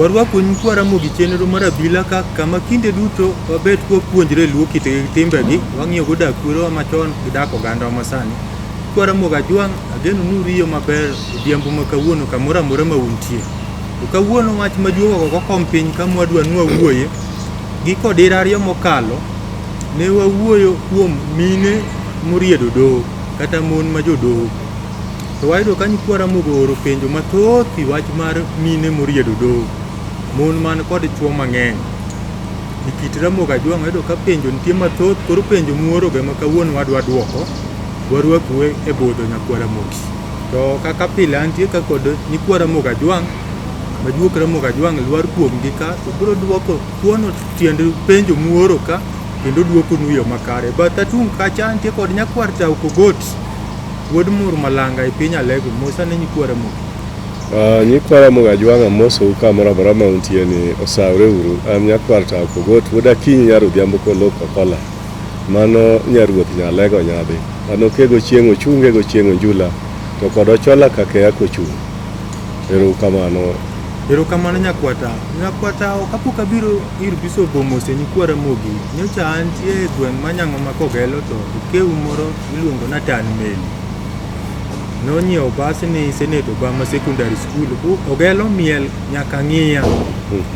Warwaku nyikwa Ramogi chenro mar abila ka kama kinde duto wabet kwapuonjre luo kitgi gi timbegi, wang'iyo go dak kwerewa machon gi dak ogandawa masani. Nyikwa Ramogi Ajwang' ageno ni uriyo maber odhiambo ma kawuono kamoro amora ma untie. To kawuono wach majuogo go kom piny kama wadwa ni wawuoye gi kodira ariyo mokalo ne wawuoyo kuom mine moriedo doho kata mon ma jodoho. To wayudo ka nyikwa Ramogi ooro penjo mathoth e wach mar mine moriedo doho, mon man kod chwo mang'eny. E kit Ramogi Ajwang' wayudo ka penjo nitie mathoth, koro penjo muorogo ema kawuono wadwa duoko, warwakou e budho nyakwa Ramogi. To kaka pile antie ka kod nyikwa Ramogi Ajwang', majuok Ramogi Ajwang' lwar kuomgi ka, to biro duoko thuono tiend penjo muoro ka, kendo duokonu yo makare. Batha tung' kacha antie kod nyakwar Tau Kogot, Wuod Mur Malanga e piny Alego, mosa ne nyikwa Ramogi. Nyikwa Ramogi Ajwang' amosou kamoro amora ma untie ni osawre uru. An nyakwar Tau Kogot, wuod Akinyi nyar Odhiambo Kolok Okola. Mano nyaruoth Nyalego nyadhi. An okego chieng' ochunge gochieng' onjula to kod Ochola kakeya kochung'. Ero kamano. Erokamano nyakwata. Nyakwata kapok abiro ir Bishop Omose nyikwa Ramogi, nyocha antie e gweng' ma Nyang'oma Kogelo to okewu moro iluongo Nathan Meli. Nonyiewo bas ni Senate Obama Secondary School. Ogelo miel nyaka ng'iya.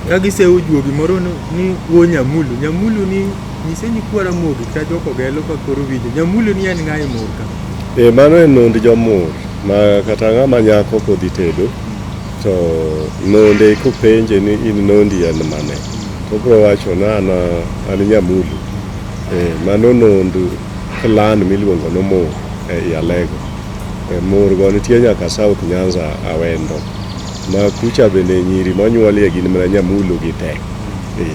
Ka gisewo juogi moro ni wuo Nyamulu. Nyamulu ni nyise nyikwa Ramogi kata jok Ogelo ka koro winjo. Nyamulu ni en ng'a e mor ka? E, mano en nond jomur ma kata ng'ama nyako kodhi tedo to nonde kopenje ni in nondi en mane to obiro wacho ni an Nyamulu. E, mano nond clan miluongo ni Mur e Alego. E, Mur go nitie nyaka South Nyanza Awendo ma kucha bende nyiri monyuolie gin mana Nyamulu gi te. E.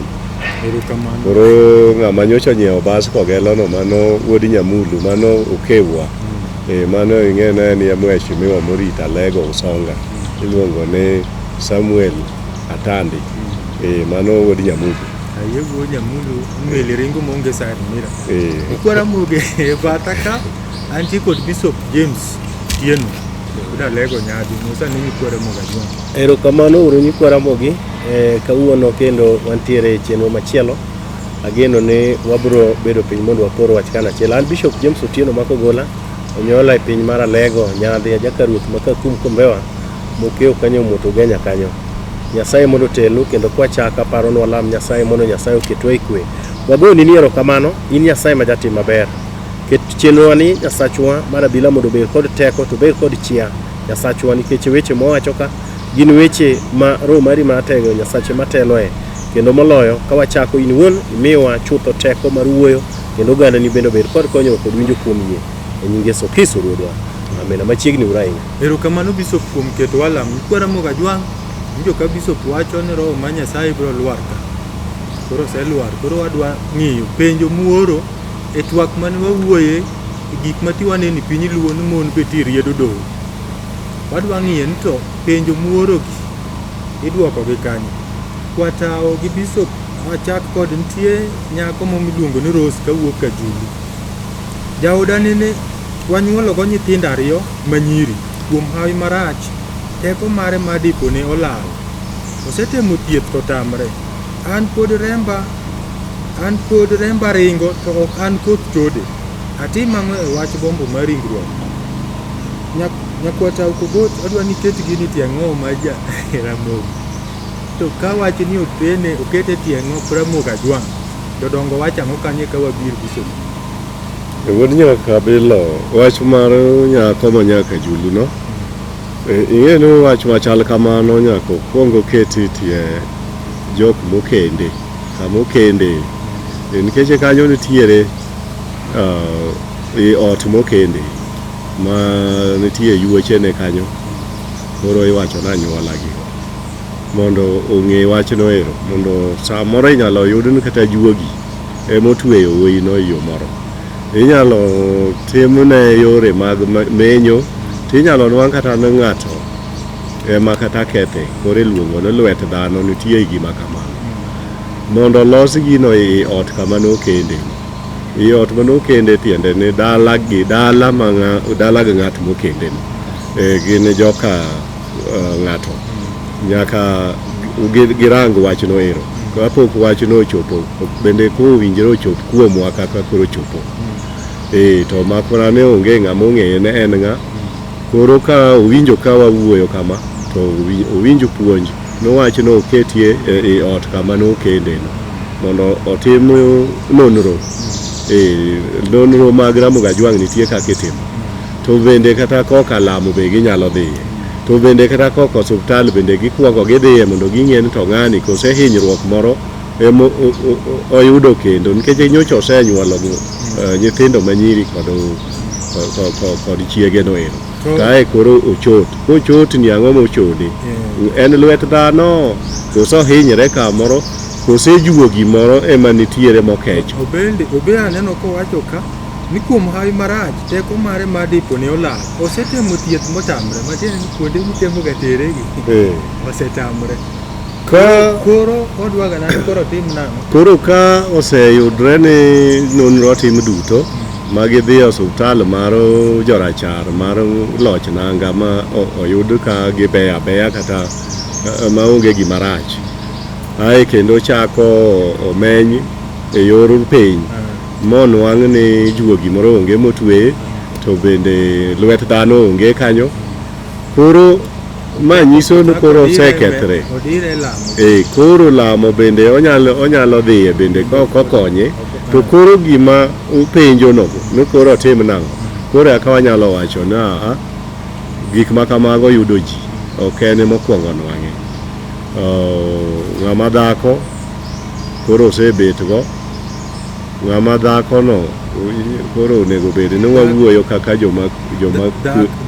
Erokamano. Koro ng'ama nyocha onyiewo bas Kogelo no mano wuod Nyamulu mano Okewwa. E, mano ing'e ne en mheshimiwa morito Alego Usonga iluongo ni Samuel Atandi. E, mano wuod Nyamulu. Ayie wuod Nyamulu meli ringo maonge side mirror. E, Nyikwa Ramogi e batha ka antie kod Bishop James Tieno wuod Alego Nyadhi mosa ne nyikwa Ramogi Ajwang'. Erokamano uru nyikwa Ramogi, kawuono kendo wantiere e chenro machielo. Ageno ni wabiro bedo piny mondo wapor wach kanachiel. An Bishop James Otieno Makogola, onyuola e piny mar Alego, Nyadhi, ajaka ruoth ma Kakum Kombewa, Mokeo kanyo Omoto Ugenya kanyo. Nyasaye mondo otelnu kendo kwachako aparo ni walam Nyasaye mondo Nyasaye oketwa e kwe. Wagoni ni erokamano, in Nyasaye ma jatim maber. Ket chenrowa ni Nyasachwa mar abila mondo obed kod teko to obed kod chia Nyasachwa nikech weche mowacho ka gin weche ma roho mari maratego Nyasache mateloe kendo moloyo ka wachako in iwuon imiwa chutho teko mar wuoyo kendo ogandani bende obed kod konyruok kod winjo kuom yie e nying Yesu Kristo Ruodhwa. Amen. Machiegni uru ahinya. Erokamano Bishop kuom keto walam. Nyikwa Ramogi Ajwang' winjo ka Bishop wacho ni roho mar Nyasaye biro lwar ka. Koro oselwar, koro wadwa ng'iyo penjo muoro e twak mane wawuoye e gik ma ti waneno e piny luo ni mon be ti riedo doho. Wadwa ng'iyo ni to penjo muoro gi iduoko gi kanye. Kwatawo gi Bishop wachak kod nitie nyako moro miluongo ni Rose kawuok Kajulu. Jaoda nene wanyuolo go nyithindo ariyo manyiri. Kuom hawi marach, teko mare mar dipo ne olal. Osetemo thieth to tamre. An pod remba an pod remba ringo to ok an koth chode. Atim ang'o e wach gombo mar ringruok? Nyakwata Okogot adwa ni iket gini tie ng'owo mar ja Ramogi. To ka wach ni otene okete tie ng'op Ramogi Ajwang', jodongo wacho ang'o kanyo eka wabir Bishop? Wuod Nyakabilo, wach mar nyako ma nyaka Julu no, ing'e ni wach machal kamano nyaka okwong oket e tie jok mokende, kama okende. Nikech kanyo nitiere i ot mokende ma nitie yuochene kanyo, koro iwacho ni anyuola gi mondo ong'e wachno ero, mondo samoro inyalo yud ni kata juogi emotweyo wuoyino e yo moro. Inyalo timne yore mag menyo, tinyalo nwang' kata ni ng'ato ema kata kethe, koro iluongo ni lwet dhano nitie gima kamano. Mondo olos gino e ot kama nokende. I ot manokende tiende ni dala gi dala ma dala gi ng'at mokende no. E, gin joka ng'ato. Nyaka girang wachno ero. Kapok wachno ochopo, bende kowinjore ochop kuomwa kaka koro ochopo. To mak mana ni onge ng'ama ong'eye ne en ng'a. Koro ka owinjo ka wawuoyo kama, to owinj puonj nowach ni oketie e ot kama nokendeno mondo otim nonro. Nonro mag Ramogi Ajwang' nitie kaka itimo. To bende kata koka lamo be ginyalo dhiye. To bende kata koka osuptal bende gikuongo gidhiye mondo ging'e ni to ng'ani kose hinyruok moro ema oyudo kendo nikech nyocha osenyuolo nyithindo manyiri kod chiege no ero. Kae koro ochot. Kochot ni ang'o mochode? En lwet dhano koso ohinyre kamoro kose juogi moro ema nitiere mokecho. Obende aneno kowacho ka ni kuom hawi marach teko mare mar dipo ne olal. Osetemo thieth motamre, matiende ni kuonde mitemoga teregi osetamre. Koro odwaga nani koro otim nang'o? Koro ka oseyudre ni nonro otim duto ma gidhi e osuptal mar jorachar mar loch nanga ma oyud ka gibeyo abeya kata maonge gima rach. Ae kendo chako omeny e yor piny monwang' ni juogi moro onge motweye to bende lwet dhano onge kanyo. Koro ma nyiso ni koro osekethre. Koro lamo bende onyalo dhiye bende kokonye. To koro gima upenjo nogo ni koro otim nang'o? Koro eka wanyalo wacho ni aa, gik ma kamago yudo ji, ok en mokwongo nwang'e. Ng'ama dhako koro osebet go, ng'ama dhako no koro onego bed ni wawuoyo kaka joma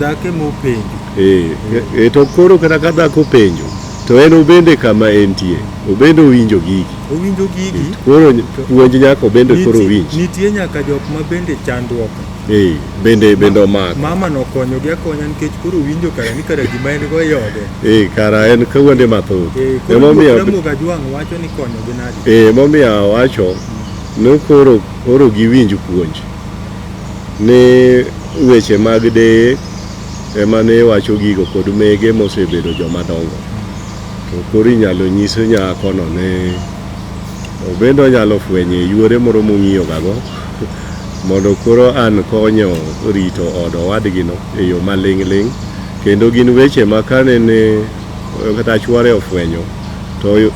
Dhako ema openjo. To koro kata ka dhako openjo, to en obende kama entie, obende owinjo gigi. Owinjo gigi. Koro puonj nyaka obende koro owinj. Nitie nyaka jok ma bende chandruok. Bende omako. Mama nokonyogi akonya nikech koro owinjo kara ni kara gima en go e ode. Kara en kawuonde mathoth. Koro Ramogi Ajwang' wacho ni konyogi nade? Emomiyo awacho ni koro giwinj puonj. Ni weche mag deye ema ne wacho gigo kod mege mosebedo joma dongo. To koro inyalo nyis nyakono ni obende onyalo fwenyo e yuore moro mong'iyo gago mondo koro an konyo rito od owadgino e yo maling' ling' kendo gin weche ma kanene kata chuore ofwenyo to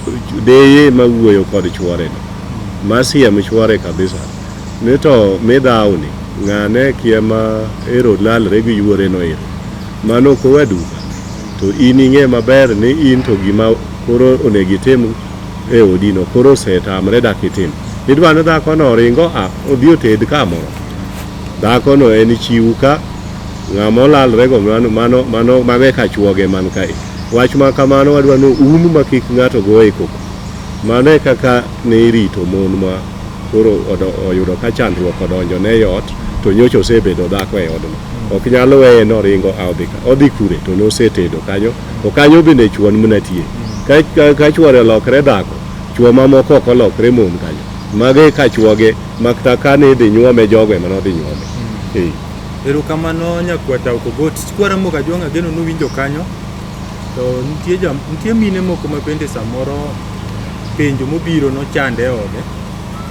deye mawuoyo kod chuore no masiem chuore kabisa ni to midhawni ng'ane kia ma ero lalre gi yuore no ero mano ok owaduka to in ing'e maber ni in to gima koro onego itim e odino koro osetamre dak itim. Idwa ni dhakono oringo a odhi oted kamoro. Dhakono en chiw ka ng'ama olalre go mano mago e kachuoge man kae. Wach ma kamano wadwa ni um ma kik ng'ato goye koko. Mano e kaka ne irito mon ma koro oyudo ka chandruok odonjo ne e ot to nyocha osebedo dhako e odno. Ok nyal weye noringo a odhi ka. Odhi kure to nosetedo kanyo. To kanyo bende chuon mana tie. Ka chuore olokre dhako, chuo mamoko ok olokre mon kanyo. Mago e kachuoge ma kata ka ne idhi nyuome jogo ema nodhi nyuome. Erokamano nyakwata Okogot. Sikwa Ramogi Ajwang' ageno nuwinjo kanyo. To nitie mine moko ma bende samoro penjo mobiro nochande e ode.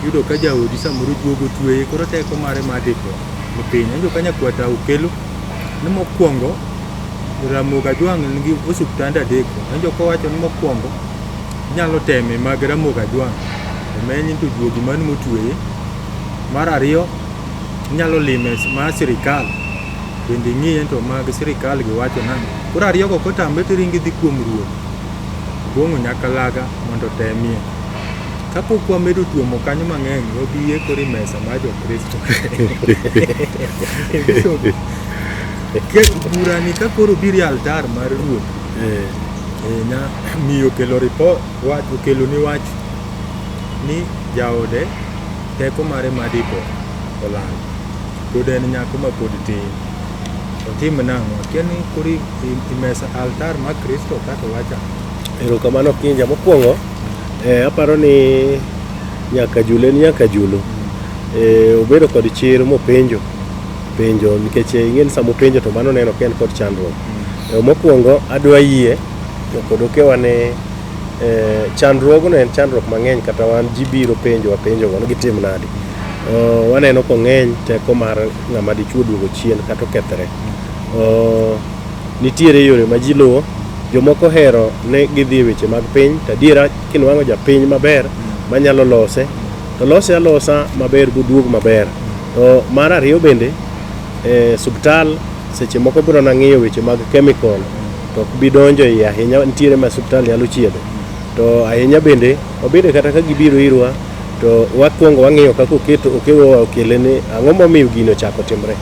Iyudo ka jaodi samoro juogo tweye koro teko mare mar dipo ni piny. Awinjo ka nyakwata okelo ni mokwongo Ramogi Ajwang' nigi osuptande adek. Awinjo kowacho ni mokwongo inyalo teme mag Ramogi Ajwang' omeny to juogi mano motweye. Mar ariyo inyalo lime mar sirikal bende ing'iye to mag sirikal giwacho nang'o. Koro ariyogo kotamre tiringo idhi kuom ruoth Obong'o Nyakalaga mondo otemie. Kapok wamedo tuomo kanyo mang'eny, wabiye koro e mesa mar Jokristo. Burani ka koro biro e altar mar ruoth, miyo okelo report, wach okelo ni wach ni jaode teko mare mar dipo olal. Pod en nyako ma pod tin. Otim nang'o? Akia ni koro i mesa altar mar Kristo kaka wacho. Erokamano Kinja. Mokwongo, aparo ni nyaka julu en nyaka julu. Obedo kod chir mopenjo penjo nikech ing'e ni sama openjo to mano neno ka en kod chandruok. Mokwongo adwa yie to kod okewa ne Chandruogno en chandruok mang'eny kata wan ji biro penjowa penjogo ni gitim nadi. Waneno kong'eny teko mar ng'ama dichuo duogo chien kata okethre. Nitiere yore ma ji luwo, jomoko ohero ni gidhi e weche mag piny to adiera kinwang'o japiny maber manyalo lose to lose alosa maber boduog maber. To mar ariyo bende e subtal seche moko biro na ng'iyo weche mag chemical to ok bi donjo iye ahinya nitiere ma subtal nyalo chiedho. To ahinya bende wabende kata ka gibiro irwa to wakwongo wang'iyo kaka oketo okewa okele ni ang'o momiyo gino ochako timre.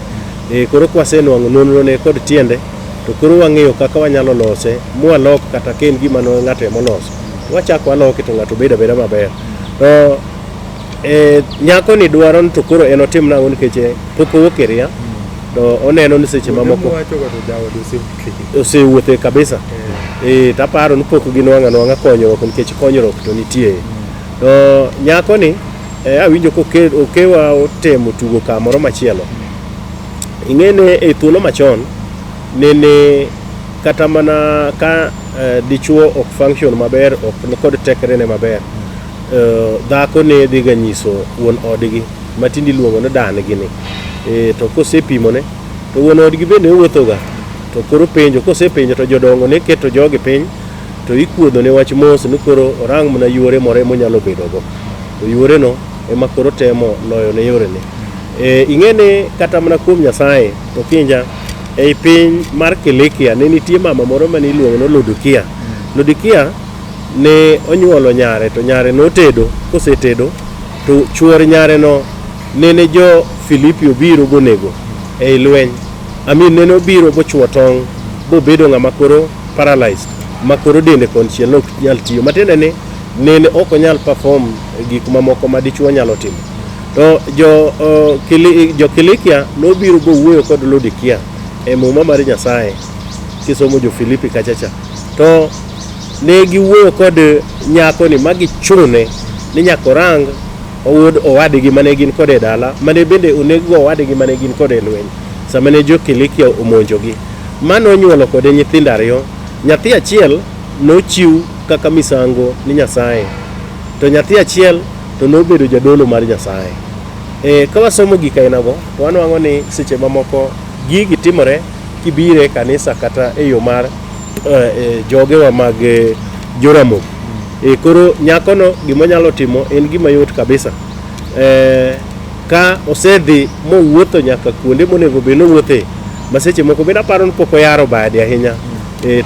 Koro kwasenwang'o nonro ne kod tiende to koro wang'iyo kaka wanyalo lose mwalok kata ka en gima ne ng'ato ema oloso wachako waloke to ng'ato bedo abeda maber. To nyako ni dwaro ni to koro en otim nang'o nikech pok owuok e ria to oneno ni seche mamoko osewuothe kabisa. Taparo ni pok ginwang'o anwang'a konyruok nikech konyruok to nitie. To nyako ni awinjo ka okewa otemo tugo kamoro machielo. Ing'e ni e thuolo machon nene kata mana ka dichuo ok function maber ok nikod tekre ne maber dhako ne dhi ga nyiso wuon odgi ma tinde iluongo ni dan gi ni. To kosepimone to wuon odgi bende wuotho ga to koro penjo kosepenjo to jodongo ne keto jogi piny to ikuodho ne wach mos ni koro orang mana yore moro emonyalo bedo go. To yore no ema koro temo loyo ne yorene. Ing'e ni kata mana kuom Nyasaye to kinja ei piny mar Kilikia ne nitie mama moro mane iluongo ni Lodikia. Lodikia ne onyuolo nyare to nyare notedo kosetedo to chuor nyare no nene jo Filipi obiro bonego ei lweny. Amin nene obiro bochuo tong' bobedo ng'ama koro paralyzed ma koro dende konchiel ne ok nyal tiyo. Matiende ni nene ok onyal perform gik mamoko ma dichuo nyalo timo. To jo Kilikia nobiro bowuoyo kod Lodikia e muma mar Nyasaye kisomo jo Filipi kacha cha. To ne giwuoyo kod nyako ni ma gichune ni nyaka orang owuod owadgi mane gin kode e dala mane bende oneg go owadgi mane gin kode e lweny sama ne jo Kilikia omonjogi. Ma nonyuolo kode nyithindo ariyo. Nyathi achiel nochiw kaka misango ni Nyasaye to nyathi achiel to nobedo jadolo mar Nyasaye. Ka wasomo gik ainago to wanwang'o ni seche mamoko gigi timore kibiro e kanisa kata e yo mar jogewa mag Joramogi. Koro nyakono gimonyalo timo en gima yot kabisa. Ka osedhi mowuotho nyaka kuonde monego bed ni owuothe ma seche moko bende aparo ni pok oyaro bade ahinya.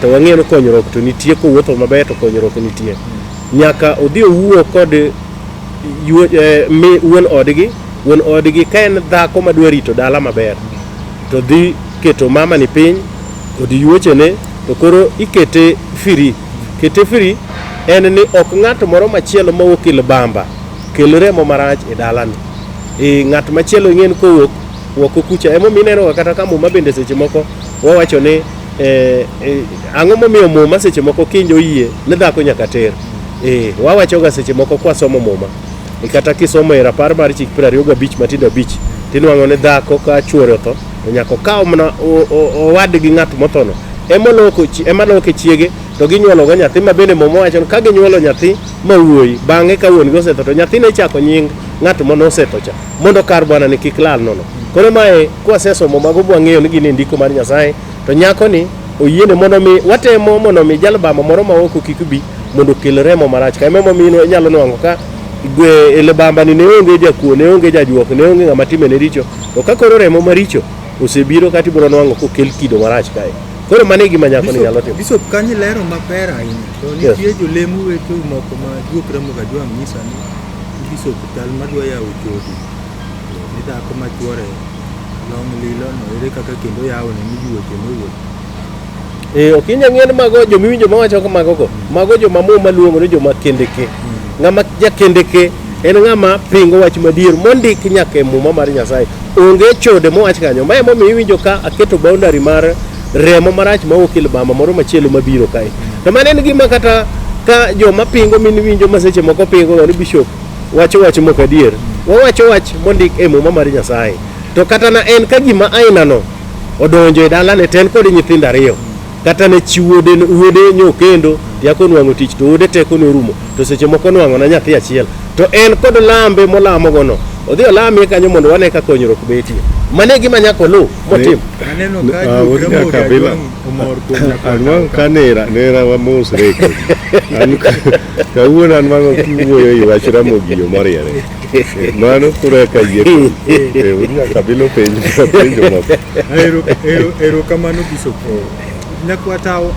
To wang'eyo ni konyruok to nitie kowuotho maber to konyruok nitie. Nyaka odhi owuo kod wuon odgi. Wuon odgi ka en dhako madwa rito dala maber to dhi keto mama ni piny kod yuochene to koro ikete free. Kete free en ni ok ng'at moro machielo mawuok e libamba kel remo marach e dalani. Ng'at machielo ing'e ni kowuok oko kucha emomiyo ineno ga kata ka muma bende seche moko wawacho ni ang'o momiyo muma seche moko kinjo oyie ni dhako nyaka ter. Wawacho ga seche moko kwasomo muma kata kisomo e rapar mar chik 25 matindo abich tinwang'o ni dhako ka chuore otho to nyaka okaw mana owadgi ng'at mothono ema loke chiege to ginyuolo go nyathi ma bende muma wacho ni ka ginyuolo nyathi ma wuoyi bang'e ka wuon gi osetho to nyathino ichako nying ng'at mane osetho cha mondo kar bwana ni kik lal nono. Koro mae kwasesomo mago bwang'eyo ni gin e ndiko mar Nyasaye to nyako ni oyiene mondo mi watemo mondo mi jalbama moro ma oko kik bi mondo okel remo marach ka. Emomiyo inyalo nwang'o ka e libamba ni ne onge jakuo, ne onge jajuok, ne onge ng'ama timene richo to ka koro remo maricho osebiro kata ibiro nwang'o kokel kido marach kae. Koro mano e gima nyako ni nyalo timo. Bishop kanyo ilero maber ahinya. To nitie jolemo weteu moko ma juok Ramogi Ajwang' nyisa ni Bishop chal madwa yawo chode. Ni dhako ma chuore long lilo no ere kaka kendo yawone ni yuoche nowuok. Ok inyal ng'e ni mago jomiwinjo mawacho mago go mago joma muma luongo ni joma kendeke. Ng'ama jakendeke en ng'ama pingo wach madier mondik nyaka e muma mar Nyasaye. Onge chode mowach kanyo. Ma emomiyo iwinjo ka aketo boundary mar remo marach mawuok e libamba moro machielo mabiro kae. To mano en gima kata ka joma pingo min winjo ma seche moko pingo ni bishop wacho wach mok adier. Wawacho wach mondik e muma mar Nyasaye. To kata na en ka gima aina no odonjo e dalane to en kod nyithindo ariyo. Kata ne chi wuode wuode nyo kendo tiako nwang'o tich to wuode teko norumo to seche moko nwang'o na nyathi achiel to en kod lambe molamo gono odhi olamie kanyo mondo wane ka konyruok betie. Mano e gima nyaka oluw motim. Aneno ka Ah, juok wuod Ramogi Nyakabila. Ajwang' omor kuom nyakwar Anwang'o ka nera nera wamosre kodi. An kawuono anwang'o kiwuoyo e wach Ramogi yo moriere. Mano koro eka yie kodi. Eh, wuod Nyakabila openjo penjo moko. Erokamano Bishop. Nyakwar Tawo,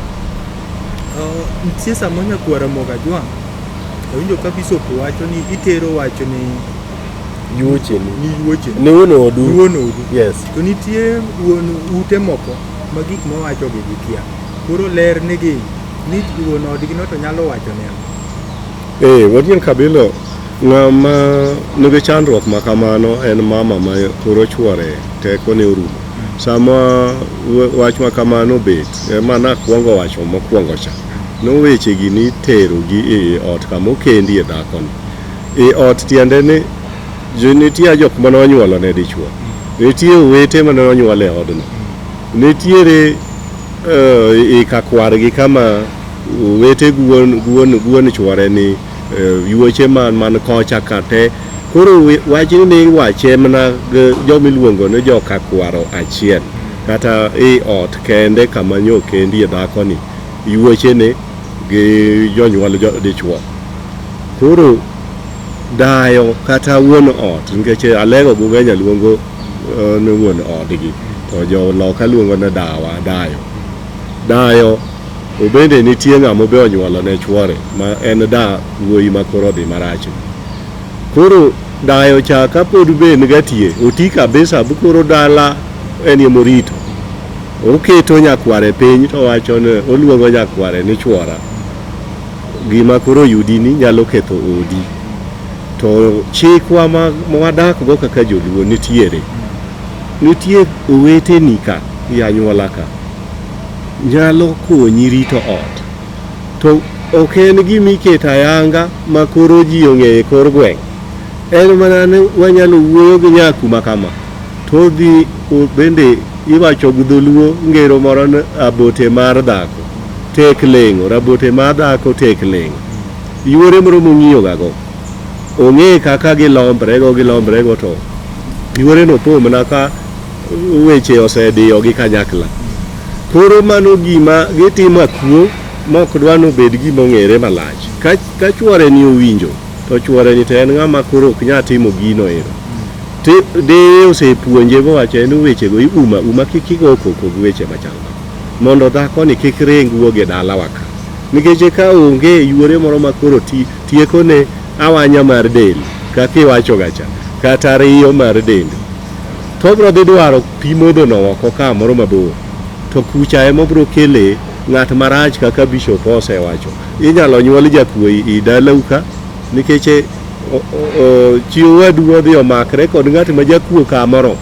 nitie sama nyakwar Ramogi Ajwang' awinjo ka Bishop wacho ni itero wach ni Yuocheni. ni yuocheni. Ni wuon odu. Ni wuon odu. Yes. To nitie wuon ute moko ma gik mawacho gi gikia. Koro ler nigi ni wuon odgi no to nyalo wacho ni ang'o. Eh, wuod Nyakabila ng'ama nigi chandruok ma kamano en mama ma koro chuore tekone orumo. Sama wach ma kamano obet, ema nakwongo wacho mokwongo cha. No weche gi nitero gi e ot kama okendie dhakono. E ot tiende ni nitie jok mane onyuolo ne dichuo. Nitie owete mane onyuol e odno. Nitiere i kakwargi kama owete guon guon guon chuore ni yuoche man man kocha ka te. Koro wachni ni iwache mana gi joma iluongo ni joka kwaro achiel kata i ot kende kama nyo okendie dhakoni yuochene gi jonyuol dichuo. Koro dayo kata wuon ot nikech Alego gi Ugenya luongo ni wuon odgi to jo loka luongo ni dawa dayo. Dayo obende nitie ng'ama be onyuolo ne chuore ma en da wuoyi ma koro odhi marach. Koro dayo cha kapod be en gatie oti kabisa bu koro dala en emorito. Oketo nyakware piny to owacho ni oluongo nyakware ni chuora. Gima koro oyudi ni nyalo ketho odi. To chikwa ma wadak go kaka joluo nitiere. Nitie oweteni ka i anyuola ka nyalo konyi rito ot. To ok en gima iketo ayanga ma koro ji ong'eyo e kor gweng'. En mana ni wanyalo wuoyo gi nyaku ma kama to odhi bende iwacho gi dholuo ngero moro ni abote mar dhako tek leng'o, rabote mar dhako tek leng'o. Yuore moro mong'iyo ga go ong'e kaka gilombre go gilombre go to yuore no po mana ka weche osediyo gi kanyakla. Koro mano gima gitimo akuo mok dwa ni obed gima ong'ere malach. Ka chuore ni owinjo to chuore ni to en ng'ama koro ok nyal timo gino ero. Deye osepuonje mowacho ni wechego iuma uma kik igo koko gi weche machal kama. Mondo dhako ni kik ring wuog e dalawa ka. Nikech ka onge yuore moro ma koro tieko ne awanya mar del kaka iwacho ga cha kata riyo mar dende to obiro dhi dwaro pi modho no oko kamoro mabor to kucha ema obiro kele ng'at marach kaka bishop osewacho. Inyalo nyuol jakuo i dalau ka nikech chi owadu odhi omakre kod ng'at ma jakuo kamoro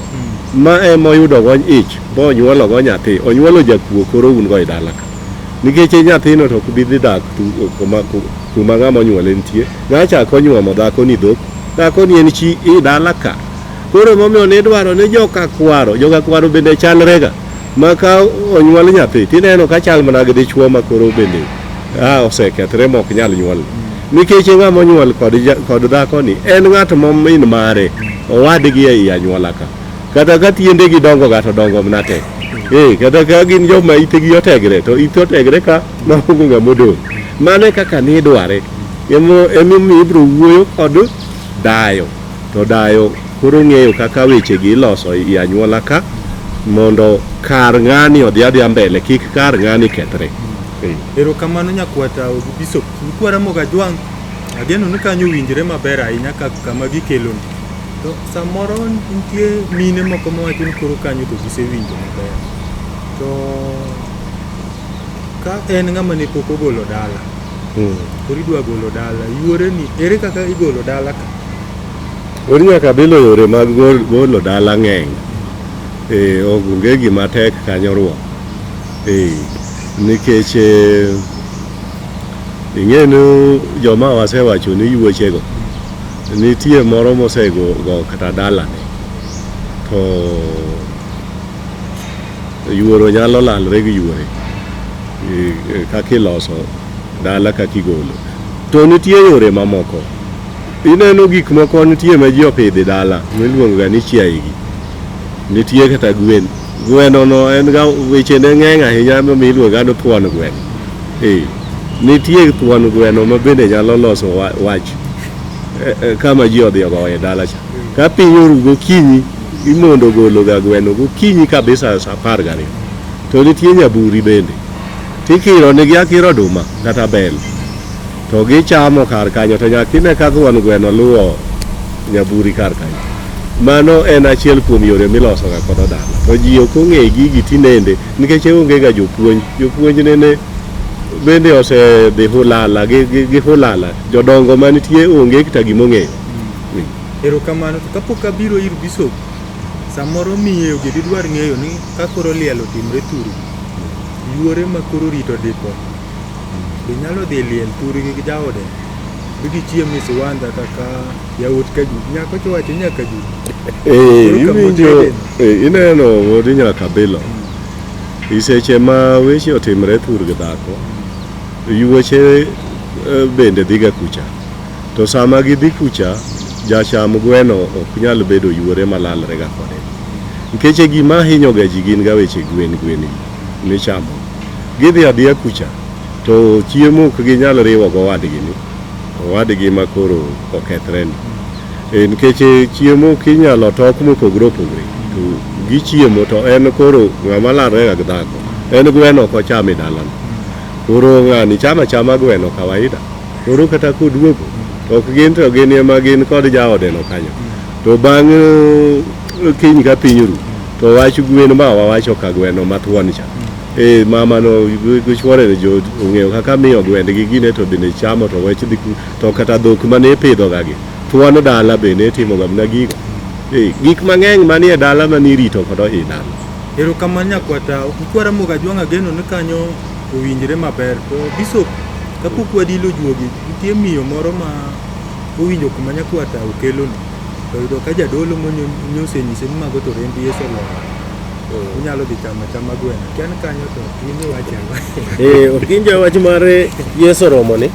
ma ema oyudo go ich bonyuolo go nyathi onyuolo jakuo koro un go e dala ka. Nikech nyathino to ok bi dhi dak kuma ng'ama onyuole nitie. Ng'acha ok onyuomo dhako ni dhok. Dhako ni en chi i dala ka. Koro emomiyo nidwaro ni joka kwaro, joka kwaro bende chalre ga. Ma ka onyuol nyathi tineno ka chal mana gi dichuo ma koro bende osekethre ma ok nyal nyuol. Nikech ng'ama onyuol kod dhako ni en ng'at ma min mare owadgi ei anyuola ka. Kata ka tiendegi dongo ga to dongo mana te. Kata ka gin joma itegi otegre to ite otegre ka maonge ng'ama odong'. Mano e kaka nidware. Emomiyo ibiro wuoyo kod dayo. To dayo koro ng'eyo kaka wechegi iloso i anyuola ka mondo kar ng'ani odhi adhiya mbele kik kar ng'ani kethre. Erokamano nyakwar Tawo gi Bishop. Nyikwa Ramogi Ajwang' ageno ni kanyo owinjre maber ahinya kama gikeloni. To samoro nitie mine moko mawacho ni koro kanyo to gisewinjo maber. To ka en ng'ama ne pok ogolo dala, koro idwa golo dala, yuore ni ere kaka igolo dala ka? Wuod Nyakabilo yore mag golo dala ng'eny. Onge gima tek kanyo ruok. Nikech ing'e ni joma wasewacho ni yuochego nitie moro mosego go kata dalane to yuoro nyalo lalre gi yuore. Kaka iloso dala kaka igolo. To nitie yore mamoko. Ineno gik moko nitie ma ji opidho e dala miluongo ga ni chiaye gi. Nitie kata gwen. Gweno no en ga weche ne ng'eny ahinya momiyo iluongo ga ni thuon gweno. Eh, nitie thuon gweno ma bende nyalo loso wach kama ji odhi ogoye e dala cha. Ka piny oru gokinyi, imondo golo ga gweno gokinyi kabisa sa 12. To nitie nyaburi bende. Tikiro nigi akiro oduma kata bel. To gichamo kar kanyo to nyaka ine ka thuon gweno luwo nyaburi kar kanyo. Mano en achiel kuom yore miloso ga kodo dala. To ji ok ong'e gigi tinende nikech onge ga jopuonj. Jopuonj nene bende osedhi hulala gi hulala. Jodongo manitie onge kata gima ong'eyo. Erokamano. To kapok abiro ir Bishop, samoro miyo gi didwar ng'eyo ni ka koro liel otimre thurgi, yuore ma koro rito dipo be nyalo dhi liel thurgi gi jaode bi gichiem e siwandha kaka yawuot Kajubi. Nyako to wacho nyaka Kajubi. Koro kama Iwinjo, otede. Ineno wuod Nyakabilo. I seche ma weche otimre thurgi dhako, yuoche bende dhiga kucha. To sama gidhi kucha, jacham gweno ok nyal bedo yuore malalre ga kode. Nikech gima hinyo ga ji gin ga weche gwen gwen gi michamo. Gidhi adhiya kucha, to chiemo ok ginyal riwo gowadgi ni, owadgi ma koro okethre ni. Nikech chiemo kinyalo tok mopogore opogore, to gichiemo to en koro ng'ama lalre ga gi dhako, en gweno ok ocham e dalano. Koro ng'ani chama chama gweno kawaida. Koro kata koduogo, ok gin to gin ema gin kod jaode no kanyo. To bang' kiny ka piny oru, to wach gwen ma wawacho ka gweno mathuon cha. Mama no gi chuore ni jo ong'eyo kaka miyo gwendgi gine to bende chamo to wach dhi to kata dhok mane ipidho ga gi. Thuon dala bende itimo ga mana gigo. Gik mang'eny manie dala mane irito kod i dala. Erokamano nyakwata, Nyikwa Ramogi Ajwang' ageno ni kanyo owinjre maber. To Bishop, kapok wadilo juogi, nitie miyo moro ma owinjo kuma nyakwata okeloni. To oyudo ka jadolo monyosenyise ni mago to remb Yesu oloyo. Unyalo dhi chamo achama gweno. Kia ni kanyo to in iwacho ang'o? Okinja wach mar Yesu oromo ni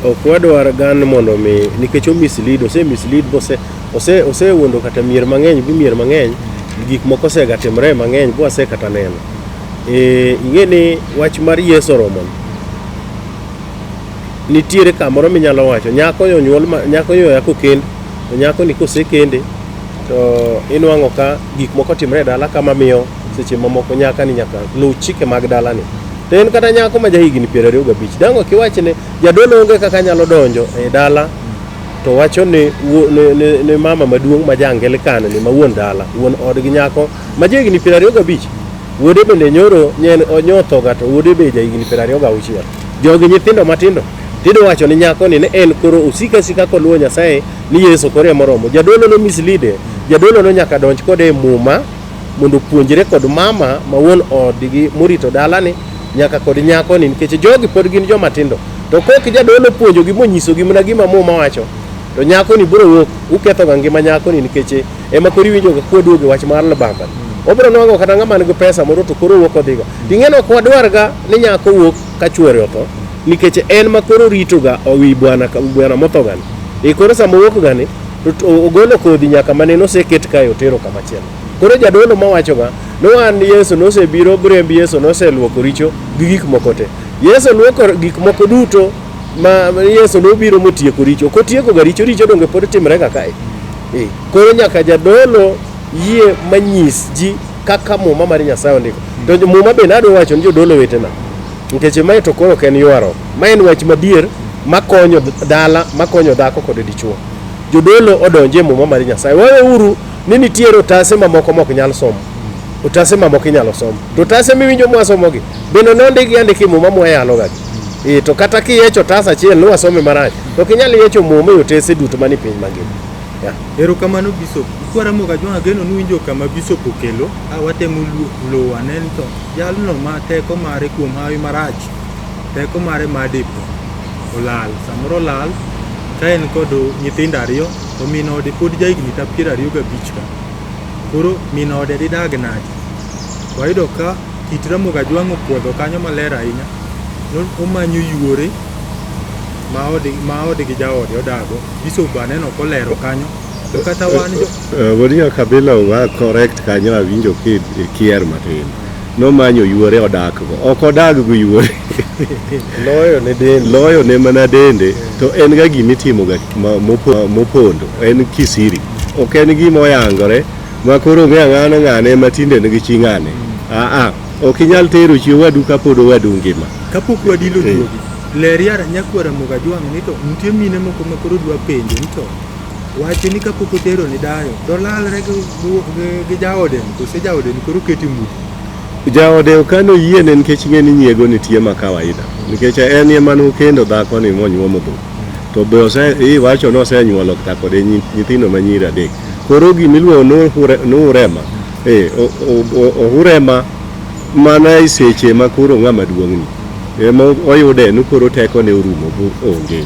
ok wadwar gan mondo mi nikech o mislead, ose mislead bose ose osewuondo kata mier mang'eny bi mier mang'eny gik moko osega timre mang'eny bwase kata neno. Ing'e ni wach mar Yesu oromo ni nitiere kamoro minyalo wacho nyako yo nyuol nyako yo yako kend to nyako ni kosekende to inwang'o ka gik moko timre e dala kama miyo seche mamoko nyaka ni nyaka luw chike mag dalani. To en kata nyako ma jahigni 25 dang' ok iwach ni jadolo onge kaka nyalo donjo e dala to wacho ni, ni mama maduong' ma ja Anglican ni ma wuon dala wuon odgi nyako ma jahigni 25 wuode bende nyoro nyen onyothoga to wuode be jahigni 26 jogi nyithindo matindo tidwa wacho ni nyako ni ne en koro osika sika koluwo Nyasaye ni Yesu koro ema oromo. Jadolo no mislead, jadolo no nyaka donj kode e muma mondo opuonjre kod mama ma wuon odgi morito dalani nyaka kod nyako ni nikech jogi pod gin joma tindo. To kok jadolo puonjogi monyisogi mana gima muma wacho to nyako ni biro wuok uketho ga ngima nyako ni nikech ema koro iwinjo ga kwaduogo e wach mar libamba. Obiro nwang'o kata ng'ama nigi pesa moro to koro wuok odhiga. Ting'e ni ok wadwar ga ni nyako wuok ka chuore otho nikech en ma koro rito ga wi bwana bwana motho ga ni. E koro sama owuok ga ni to ogolo kodhi nyaka mane noseket kae otero kama chielo. Koro jadolo mawacho ga ni wan Yesu nosebiro remb Yesu noseluoko richo gi gik moko te. Yesu luoko gik moko duto ma Yesu nobiro motieko richo. Ok otieko ga richo, richo donge pod timre ga kae. Koro nyaka jadolo yie manyis ji kaka muma mar Nyasaye ondiko. To muma bende adwa wacho ni jodolo wetena. Nikech mae to koro ok en ywaruok. Ma en wach madier makonyo dala, makonyo dhako kod dichuo. Jodolo odonje e muma mar Nyasaye. Waweuru ni nitiere otase mamoko mok nyal somo. Otase mamoko inyalo som. To otase miwinjo mwasomogi bende nondikgi andika e muma mwayalo ga gi. To kata kiyecho otas achiel ni wasome marach, to ok inyal yecho muma e otese duto manie piny mangima. Yeah. Erokamano Bishop. Nyikwa Ramogi Ajwang' ageno ni uwinjo kama Bishop okelo. Ka watemo luwo ane ni to jalno ma teko mare kuom hawi marach, teko mare mar dipo olal. Samoro olal ka en kod nyithindo ariyo to min ode pod jahigni ta 25 ka. Koro min ode didag nade? Wayudo ka kit Ramogi Ajwang' opuodho kanyo maler ahinya. Omanyo yuore ma ode gi jaode odago. Bishop aneno kolero kanyo. To kata wan jo Wuod Nyakabila wa correct kanyo awinjo kier matin. Nomanyo yuore odak go. Ok odag gi yuore. Loyo ne dende. Loyo ne mana dende to en ga gimitimo ga mopondo. En kisiri. Ok en gima oyangore ma koro ong'e ang'ano ng'ane ma tinde nigi chi ng'ane. Aa, ok inyal tero chi owadu kapod owadu ngima. Kapok wadilo juogi, ler yara nyakwar Ramogi Ajwang' ni to nitie mine moko ma koro dwa penjo ni to wach ni kapok otero ni dayo dolalre gi jaode ni kose jaode ni koro kete mudho. Jaode ok anoyiene nikech ing'e ni nyiego nitie ma kawaida. Nikech en ema nokendo dhako ni monyuomo dhok. To be iwacho ni osenyuolo kata kode nyithindo ma nyiri adek. Koro gimiluongo ni urema, ohurema mana e seche ma koro ng'ama duong' ni. Ema oyude ni koro tekone orumo bo onge.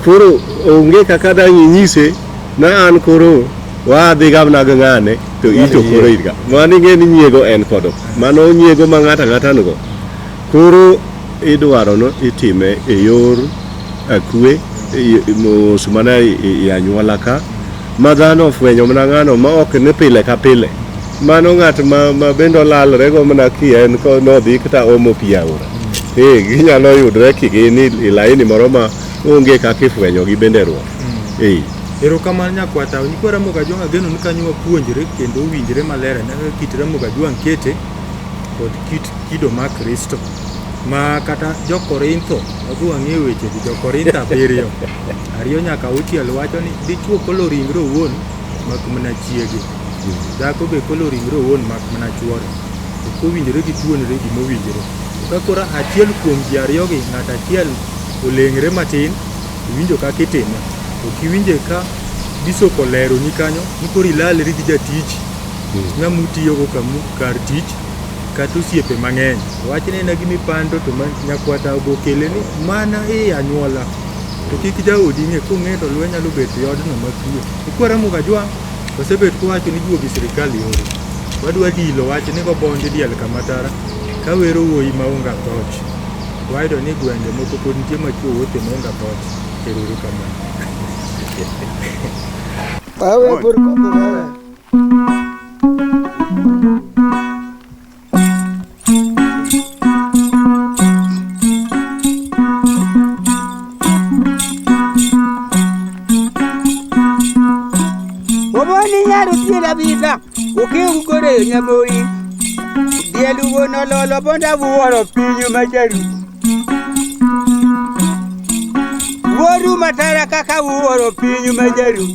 Koro onge kaka dang' inyise na an koro wadhi ga mana gi ng'ane to ito koro in ga. Mano ing'e ni nyiego en kodo. Mano nyiego ma ng'ato ang'ata nigo. Koro idwaro no itime e yor akwe mos mana e anyuola ka ma dhano ofwenyo mana ng'ano ma ok ni pile ka pile. Mano ng'at ma bende olalre go mana ki en ko nodhi kata omo pi aora. Ginyalo yudre kigin e laini moro ma onge kaka ifwenyo gi bende ruok. Erokamano nyakwata, nyikwa Ramogi Ajwang' ageno ni kanyo wapuonjre kendo owinjre maler ahinya kaka kit Ramogi Ajwang' kete kod kit kido mar Kristo. Ma kata jo-Korintho, wadhi wang'e wechegi, jo-Korintho 7, 2 nyaka 6 wacho ni dichuo kolo ringre owuon mak mana chiege. Dhako be kolo ringre owuon mak mana chuore. Ok owinjore gituonre gima owinjore. To ka koro achiel kuom ji ariyogi, ng'at achiel oleng're matin, iwinjo kaka itime. Ok iwinje ka bishop oleroni kanyo ni koro ilalri gi jatich ng'ama utiyogo kar tich kata osiepe mang'eny. Wachni en gima ipando to nyakwata obokele ni mana ei anyuola. To kik jaodi ng'e, kong'e to lweny nyalo bet e odno makue. Nyikwa Ramogi Ajwang' osebet kowacho ni juogi sirikal yore. Wadwa dilo wach ni gobondi diel kamatara ka wero wuoyi maonge athoch. Wayudo ni gwenge moko pod nitie ma chuo wuothe maonge athoch. Ero uru kamano. Awe pur kopo wewe. Oboni nyaro tiela bita, okewu gore nyamori. Dielu wono lolo bonda wuoro pinyu majaru. Wuoru matara kaka wuoro pinyu majaru.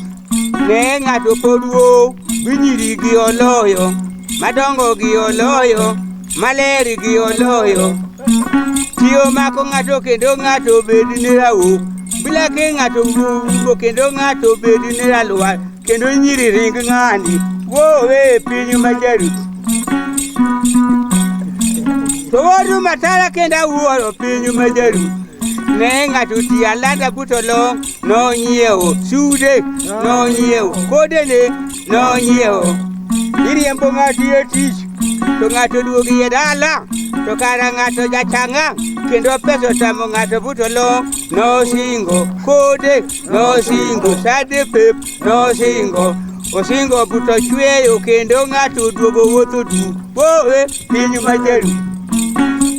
Ne ng'ato pod wuo, binyiri gi oloyo, madongo gi oloyo, maler gi oloyo. Tiyo mako ng'ato kendo ng'ato bed ni rawo. Bila ke ng'ato wuo kendo ng'ato bed ni ralwar, kendo nyiri ring ng'ani. Wowe pinyu majaru. To wuoru matara kendo awuoro pinyu majaru. Ne ng'ato ti alanda buto long nonyiewo sude nonyiewo kodene nonyiewo. Iriembo ng'ato e tich to ng'ato duogi e dala to kara ng'ato jachanga kendo pesa otamo ng'ato buto long nosingo kode nosingo sade pep nosingo osingo buto chweyo kendo ng'ato oduogo wuotho du wowe pinyu majaru.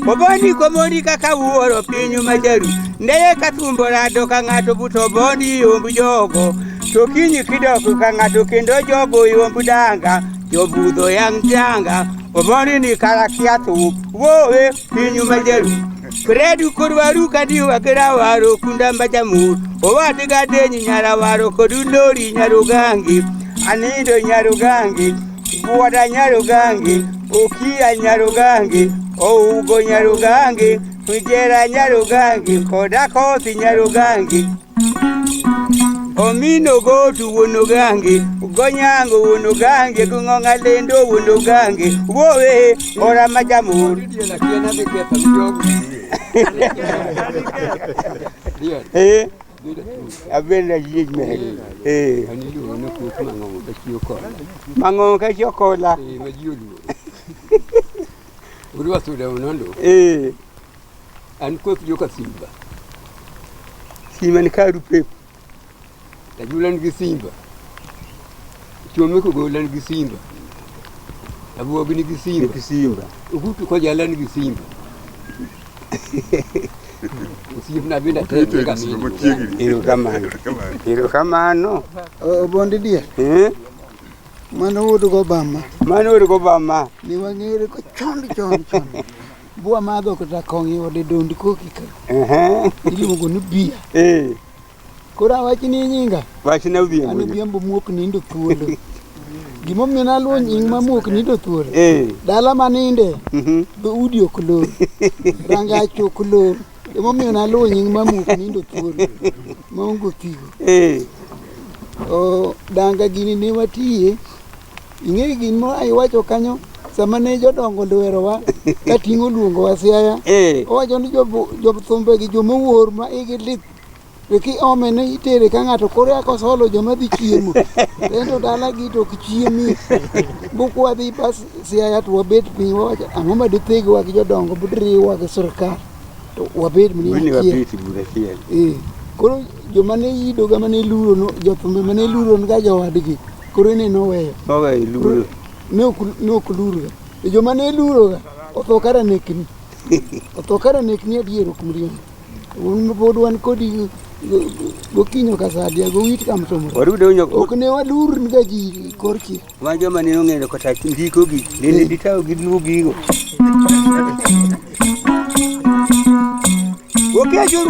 Obondi komoni kaka wuoro pinyu majaru. Ndeye ka thumbo rado ka ng'ato buto bondi yomb jogo. To kinyi kidok ka ng'ato kendo jogo yomb danga. Jobudho yang danga. Obondi ni kara kia thup. Wowe pinyu majaru. Kredu korwaru kadiwa kera waro kunda mbajamur. Owati gadenyi nyara waro kodundori nyarugangi. Anindo nyarugangi. Buwada nyarugangi. Okia nyarugangi. Ougo nyarugangi. Ujera nyarugangi. Koda kothi nyarugangi. Omino gotu wuonugangi. Gonyango wuonugangi. Gung'onga lendo wuonugangi. Wowe ora majamur. Abela yij me. Mang'ongo ka chiokola. An koth joka Simba. Simba ni karu pep. Tajula nigi Simba. Chome kogola nigi Simba. Abuogi nigi Simba. Nigi Simba. Ogutu kojala nigi Simba. Osiepna bende atek Oketo e Simba machiegni. Erokamano. Erokamano. Obondi diel Eh? mano wuod gobama Mano wuod gobama. ne wang'ere ko chon chon chon bwa madho kata kong'o e ode dondi koki ka Ehe. iluongo ni bia Eh. koro awachni nyinga Wachna an odhiambo. odhiambo muok nindo thuolo gimomiyo naluwo nying ma muok nindo thuolo Eh. dala maninde Mhm. dhoudi ok lor rangach ok lor emomiyo naluwo nying ma muok nindo thuolo maonge thigo Eh. O, danga gini ne watiye ing'e gimoro iwacho kanyo sama ne jodongo lwerowa ka ting'o luongowa Siaya Eh. owacho ni jothumbe gi joma wuor ma igi lit to kiome ne itere ka ng'ato koro yako solo joma dhi chiemo ento dalagi to ok chiemi buk wadhi bas Siaya to wabet piny wawacho ang'o ma dithegowa gi jodongo budriwa gi sirkal to wabed mani Bende achiel wabet e bura achiel. Eh, koro joma ne idoga mane luro no, jothumbe mane luro ga jowadgi koro ne noweyo Oweyo luoro. ne ok luroga to joma ne luroga otho kara nekni otho kara nekni adier ok mriambo un pod wan kodi gokinyo ka sadia gowit ka mtomro Warudo onyo ok ne walur ga ji kor chieng' wan joma ne ong'eyo kata ndiko gi nende ditawo gi luwo gigo. Okecho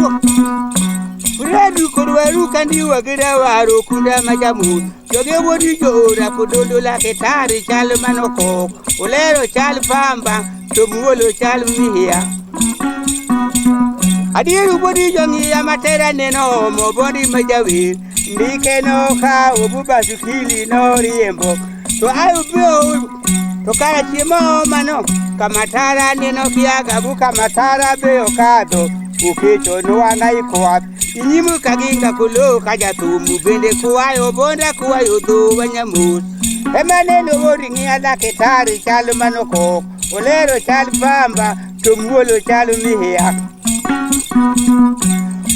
Redu kod waru kandiwa gi rawaro kunda majamur Joge wuodi joora kodondo laketari chal manokok Olero chal pamba to muolo chal mihia Adier ubodi jong'iya matera neno omo bondi ma jawer Ndike nokawo bu basukili noriembo To ayo biro to kara chiemo mano kamatara neno kiaga bu kamatara be okadho Okecho nwang'a ikwath Inyimu kaginga kulo kajathumu bende kuwayo bonda kuwayo dhowa nyamos Ema neno wori ng'iya laketari chal manokok Olero chal pamba to muolo chal mihia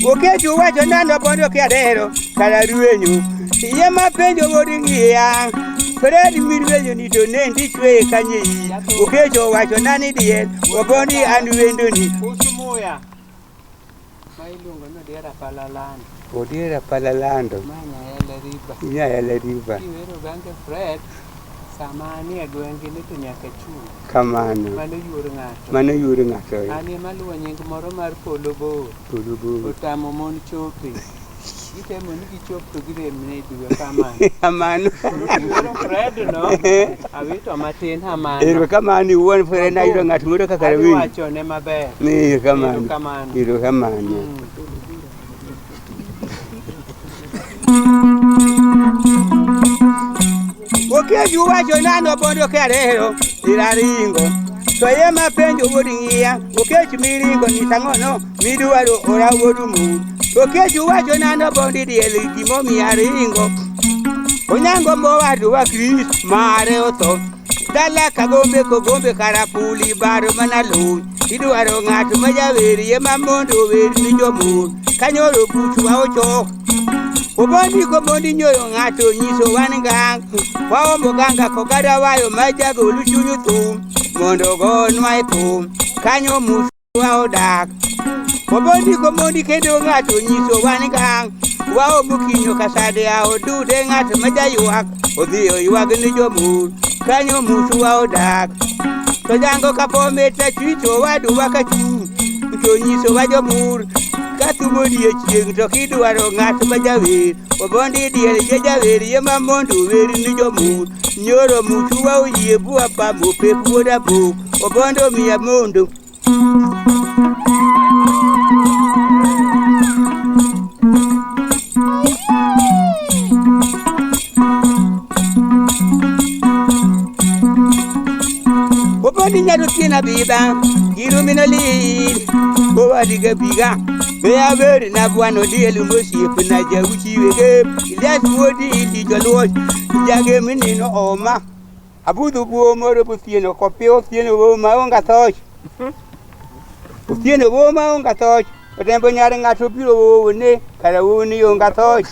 Okecho wacho nano bondo kiadero kara ruenyo Iye mapenjo wori ng'iya Fred mirwenyo ni to nendi chweye kanye iyi Okecho wacho nani diel Obondi an wendoni Usu muya ma iluongo ni Odiera Palalando Odiera Palalando ma Nyaele River. Nyaele River Kiwero gange Fred sama anie gweng'gi ni to nyaka chung'. Kamano Mano yuor ng'ato. Mano yuor ng'ato An ema luwo nying moro mar polo bor. Polo bor. Otamo mon chope. Gitemo ni gichop to girem ne dwe kamano. Kamano. Kiwero Fred no awito matin hamano. Erokamano iwuon Fred nayudo ng'at moro kaka Adhi Rawinjo. wachone maber. Erokamano. Erokamano. Erokamano. Okecho wacho nano bondo kiarero iraringo To ye mapenjo wuod ng'iya Okech miringo ni tang'ono midwaro ora wuod mur Okecho wacho nano bondi diel gimomiyo aringo Onyango mowadu wa Chris mare otho Dala kagombe kogombe karapuli baro mana luny Idwaro ng'at ma jawer ye ma mondo ower ni jomur Kanyoro buchwa ochok Obondi kobondi nyoro ng'ato nyiso wan gang Waombo ganga kogada wayo ma jagolu chuny thum Mondo ogonwa e thum kanyo muswa odak Obondi komondi kendo ng'ato nyiso wan gang Waombo kinyo kasade odude ng'at ma jaywak Odhi oywag ni jomur kanyo muswa odak To jango kapome tachwicho waduwa kachung' To nyiso wa jomur ka thum odiechieng' to kidwaro ng'at ma jawer Obondi diel ye jawer ye ma mondo ower ni jomur Nyoro mutuwa oyie bua pamo pep wuod abok Obondo miya mondo Obondi nyalo tiena bidha girumino lir Owadiga biga Be aber na bwano diel mosiep na jauchi wege Ilias wuodi ili joluoch Jage minino oma Abudho buo moro buthieno kopiyo thieno bo maonga thoch. Otieno wuowi maonge thoch, otembo nyar ng'ato biro wowone, kara wuowi ni onge thoch.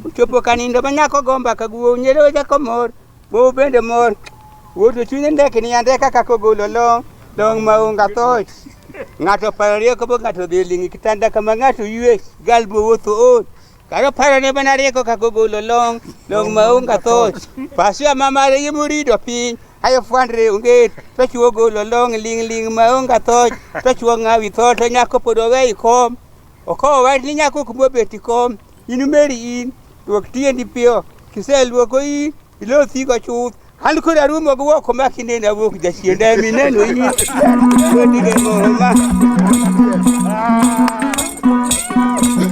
Ochopo ka nindo ma nyako go mbaka gi wuowi, nyere chako mor, wuowi bende mor. Wuowi to chunye ndekni andeka kaka ogolo long', long' maonge thoch. Ng'ato paro rieko bo ng'ato dhi ling' e kitanda kama ng'ato ywe, gal bowuotho ol. Karo paro ne mana rieko kaka ogolo long', long' maonge thoch. Pasia ma mare yimorido piny, ayo fwandre onge, to chuo golo long' ling' ling' maonge thoch, to chuo ng'awi tho to nyako pod oweyi kom. Okowo wach ni nyako ok bobet i kom, in Mary in, luok tiendi piyo, kiseluoko in, ilothigo chuth. An koro arumo gi woko ma kineno awuok jachienda mineno in, wedige moma.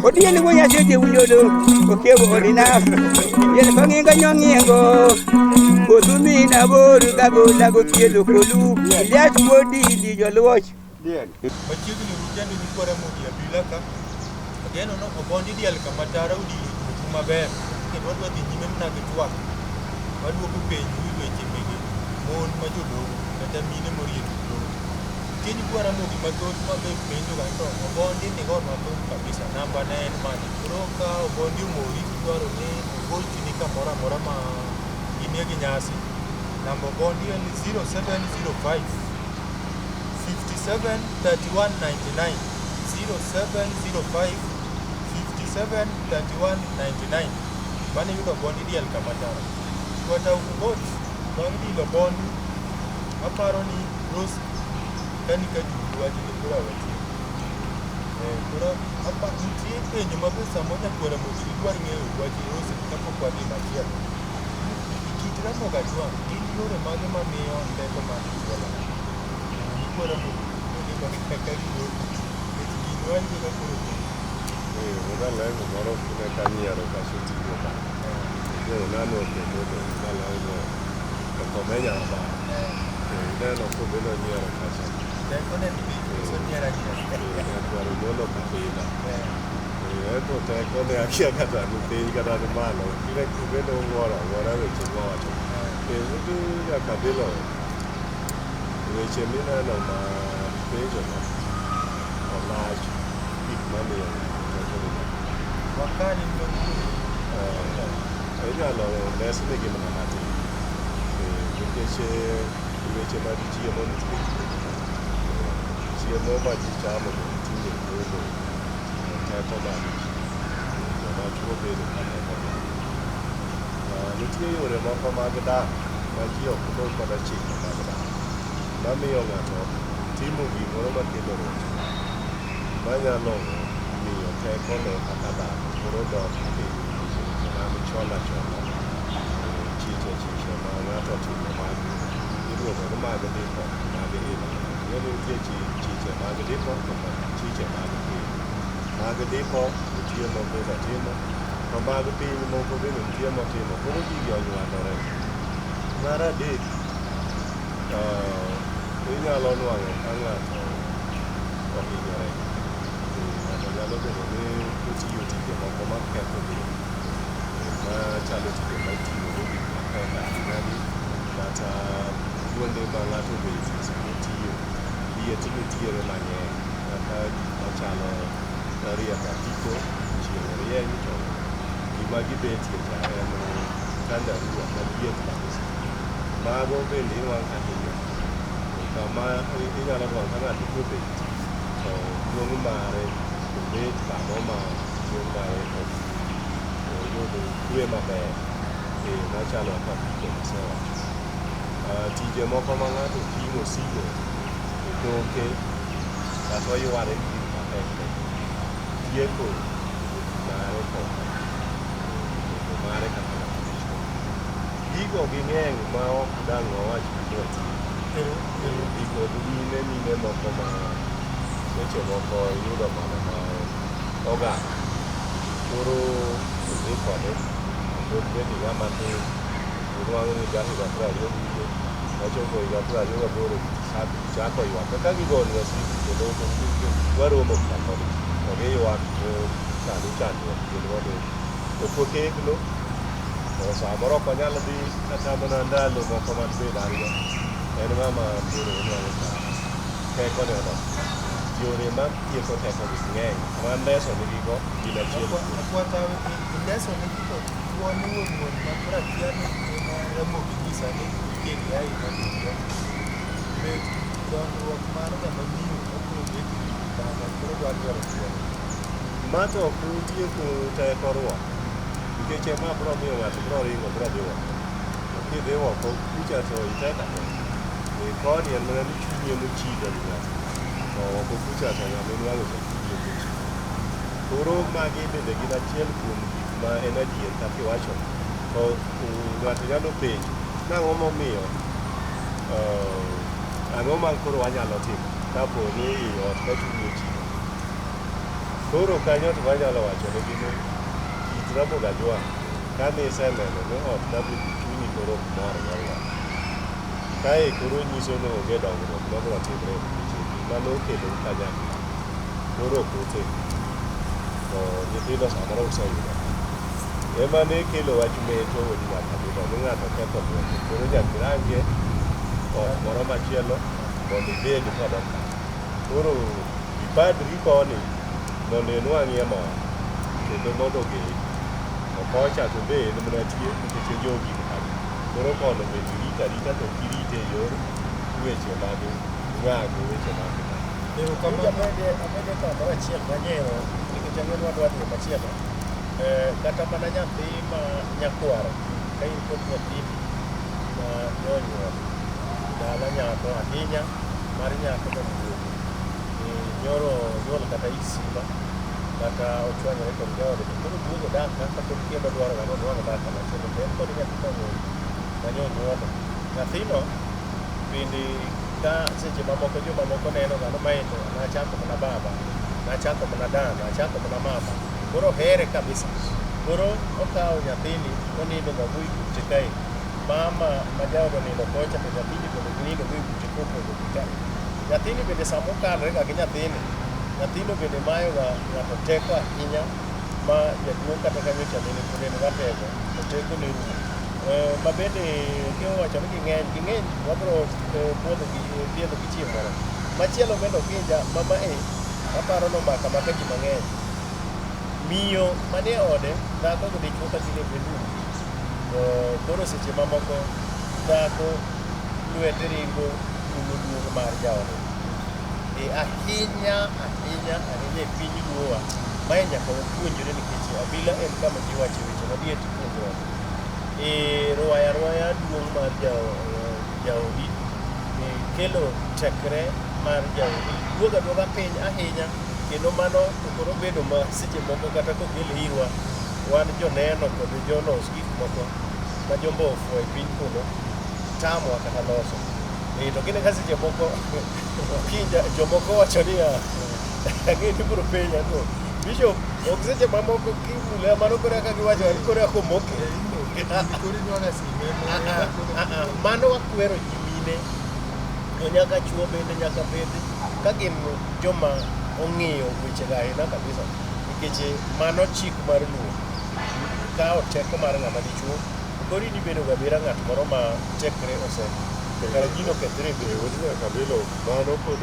Otieno wuo nyathi jewunyolo, okiewo odina, yel kong'ingo nyong'ingo. Kodhu mina boru gagola gotielo kolu, Elias wuod Ili joluoch. Machiegni uru kendo nyikwa Ramogi Abila ka. Ageno ni obondi diel kama tara odilo chopu maber kendo wadwa dhi nyime mana gi twak. Waduoko penjo e weche mege mon ma jodolo kata mine morieto lowo. Nitie nyikwa Ramogi mathoth ma be penjo ga ni to obondi ni gonwa thum kabisa namba ne en mane. Koro ka obondi omori tidwaro ni ogochni kamoro amora ma ginie gi nyasi, namba obondi en 0705 57 31 99 0705 57 31 99 mano iyudo obondi diel kama tara. Chwata Okoth bang' dilo obondi aparo ni Rose kani ka juru wachni koro awachie. Koro apa nitie penjo ma be samoro nyakwar Ramogi didwar ng'eyo wach Rose kapok wadhi machielo. Kit Ramogi Ajwang' gin yore mage mamiyo teko mar dichuo lal? Nyikwa Ramogi kuonde ma ka giwuotho nikech gini wan go ka koro Wuod moro ne ka nyiero kacha oting'o bat. Nano kendo to kalengo to komenya maber. Ineno kobedo nyiero kacha. Teko ne ni piny koso nyiero anyiera. Nyakwar Omolo Kabila. Ento teko ne akia kata ni piny kata ni malo. Kile bedo wuoro awuora weche mowacho. Kendo Nyakabilo weche mineno ma penjo no olach gik mamiyo teko ni Wakani inyalo lesnegi mana matin nikech weche mag chiemo nitie. Chiemo ma ji chamo bende tinde golo teko mag ji. Joma chuo bedo ka teko gi. Nitie yore moko mag dak ma ji ok luw kata chike mag dak mamiyo ng'ato timo gimoro makelo rochruok manyalo miyo tekone kaka dhano koro dok piny nikech weche mag chon achona, chiche chiche ma ng'ato otimo mag iluongo ni mag dipo mag ilo. Ing'e ni nitie chiche mag dipo to kod chiche mag piny. Mag dipo nitie moko timo to mag piny moko bende nitie motimo. Koro gigi onywandore. Mar adek, inyalo nwang'o ka ng'ato ohinyore. Ng'ato nyalo bedo ni otiyo tije moko maketho del, machalo tije ma iting'o go gik mapek ahinya gi kata kuonde ma ng'ato obetie sama otiyo, liet nitiere mang'eny kaka gik machalo riembo apiko, chieng' rieny to gima gibetie cha en tandarua maliet kabisa. Mago bende inwang'o ka hinyo. Kama inyalo nwang'o ka ng'ato kobet to duong' mare obet kamo ma duong' mare ok oyud kwe maber machalo kaka apiko masewacho. Tije moko ma ng'ato ting'o osigo e toke kata oyware gi gik mapek pek tieko wuoth mare kod bedo mare kaka ng'ama dichuo. Gigo ging'eny ma ok dang' wawach kata watieki. Gigo mine mine moko ma seche moko iyudo mana ma ogak. Koro odhi kode pod bende ng'ama tin inwang'o ni ja higa 20 gi wiye wachopo higa 28 chako ywak kaka gigonwa simu kendo waromo kata kodgi to giywak ni sani chandruok gin godo ok wategno to samoro ok wanyal dhi kata mana ndalo moko man bed ariyo en ng'ama koro inwang'o ka tekone odok. Yore mag tieko teko gi ng'eny ma ndeso nigigo gin achiel kuom. Akwatawe indeso ne ji to thuon wuon wuon ma koro akia ni ema Ramogi nyisa ni ikeli ahinya to bet dongruok mar ng'ama miyo mabiro bet e wi kitanda koro dwa dwaro thuon. Ma to ok otieko teko ruok nikech ema biro miyo ng'ato biro ringo biro dhi oko. To kidhi oko kucha to itek ateka. E koni en mana ni chunyi emochido gi ng'ato. To oko kucha to ng'ama inwang'o cha chunyi ok ochido. Koro magi bende gin achiel kuom gik ma en adier kaka iwacho. To ng'ato nyalo penjo nang'o momiyo ang'o ma koro wanyalo timo kapo ni i ot ka chunyi ochido. Koro kanyo to wanyalo wacho negi ni kit Ramogi Ajwang' kane iseneno ni ot ka bende chunyi koro ok mor godo. Kae koro nyiso ni onge dongruok mabiro timre nikech gima nokelou kanyakla koro ok otegno. To nyithindo samoro useyudo. Ema ne kelo wach mecho wuod Nyakabila ni ng'ato ketho gwenge koro nyaka irangie ot moro machielo mondo ibed kod okang'. Koro ipadri koni mondo inwang'ie mor kendo mondo ogeri. To kocha to be en mana tie nikech e jogi kanyo. Koro kono bende irito arita to ok irite e yor weche mag ng'ago weche mag Erokamano. Amede kamoro achiel manyero nikech ang'e ni wadwa dhi machielo. Kata mana nyathi ma nyakwaro ka in kod nyathini ma nyonyuol dala nyako ahinya mar nyako ma mduogo nyoro onyuol kata ich simba kata ochwanyore kod jaode to koro duogo dak ka kapod kendo dwaro ga nonwang' dak kamachielo to en kod nyathi mawuoyi ma nyonyuolo nyathino bende ka seche mamoko jomamoko neno ga ni mae to nachako mana baba nachako mana dana achako mana mama koro here kabisa koro okawo nyathini onindo ga go e bute kae mama ma jaode onindo kocha to nyathini bende nindo go e bute kopondo gi kae nyathini bende sama okalre ga gi nyathini nyathino bende mayo ga ng'ato teko ahinya ma jaduong' kata ka nyocha nene pod en ratego to teko ne rumo. Ma bende kiwacho ni ging'eny ging'eny wabiro puodho gi thiedho gi chieng' moro. Machielo bende okinja mama e aparo nomako amaka ji mang'eny. Miyo manie ode dhako gi dichuo ka gin e bedroom to koro seche mamoko dhako lwete ringo mulo duong' mar jaode. E ahinya ahinya ahinya e piny luowa mae nyaka wapuonjre nikech abila en kama ji wache weche madier tipuonjruok. E rwaya arwaya duong' mar jaodi kelo tekre mar jaodi duogo aduoga piny ahinya kendo mano to koro bedo ma seche moko kata kokel irwa wan joneno kod jolos gik moko ma jombofu e piny polo tamwa kata loso. To gine ka seche moko okinja jomoko wacho niya ang'e ni ibiro penja to Bishop ok seche mamoko kimule mano koro kaka giwacho ni koro kaka omoke. Koro inwang'o sime Mano wakwero nyimine to nyaka chuo bende nyaka bed ka gin joma ong'iyo weche ga ahinya kabisa nikech mano chik mar luo kawo teko mar ng'ama dichuo koro in ibedo ga abeda ng'at moro ma tekre ose kara gino kethre e E wuod Nyakabilo mano pod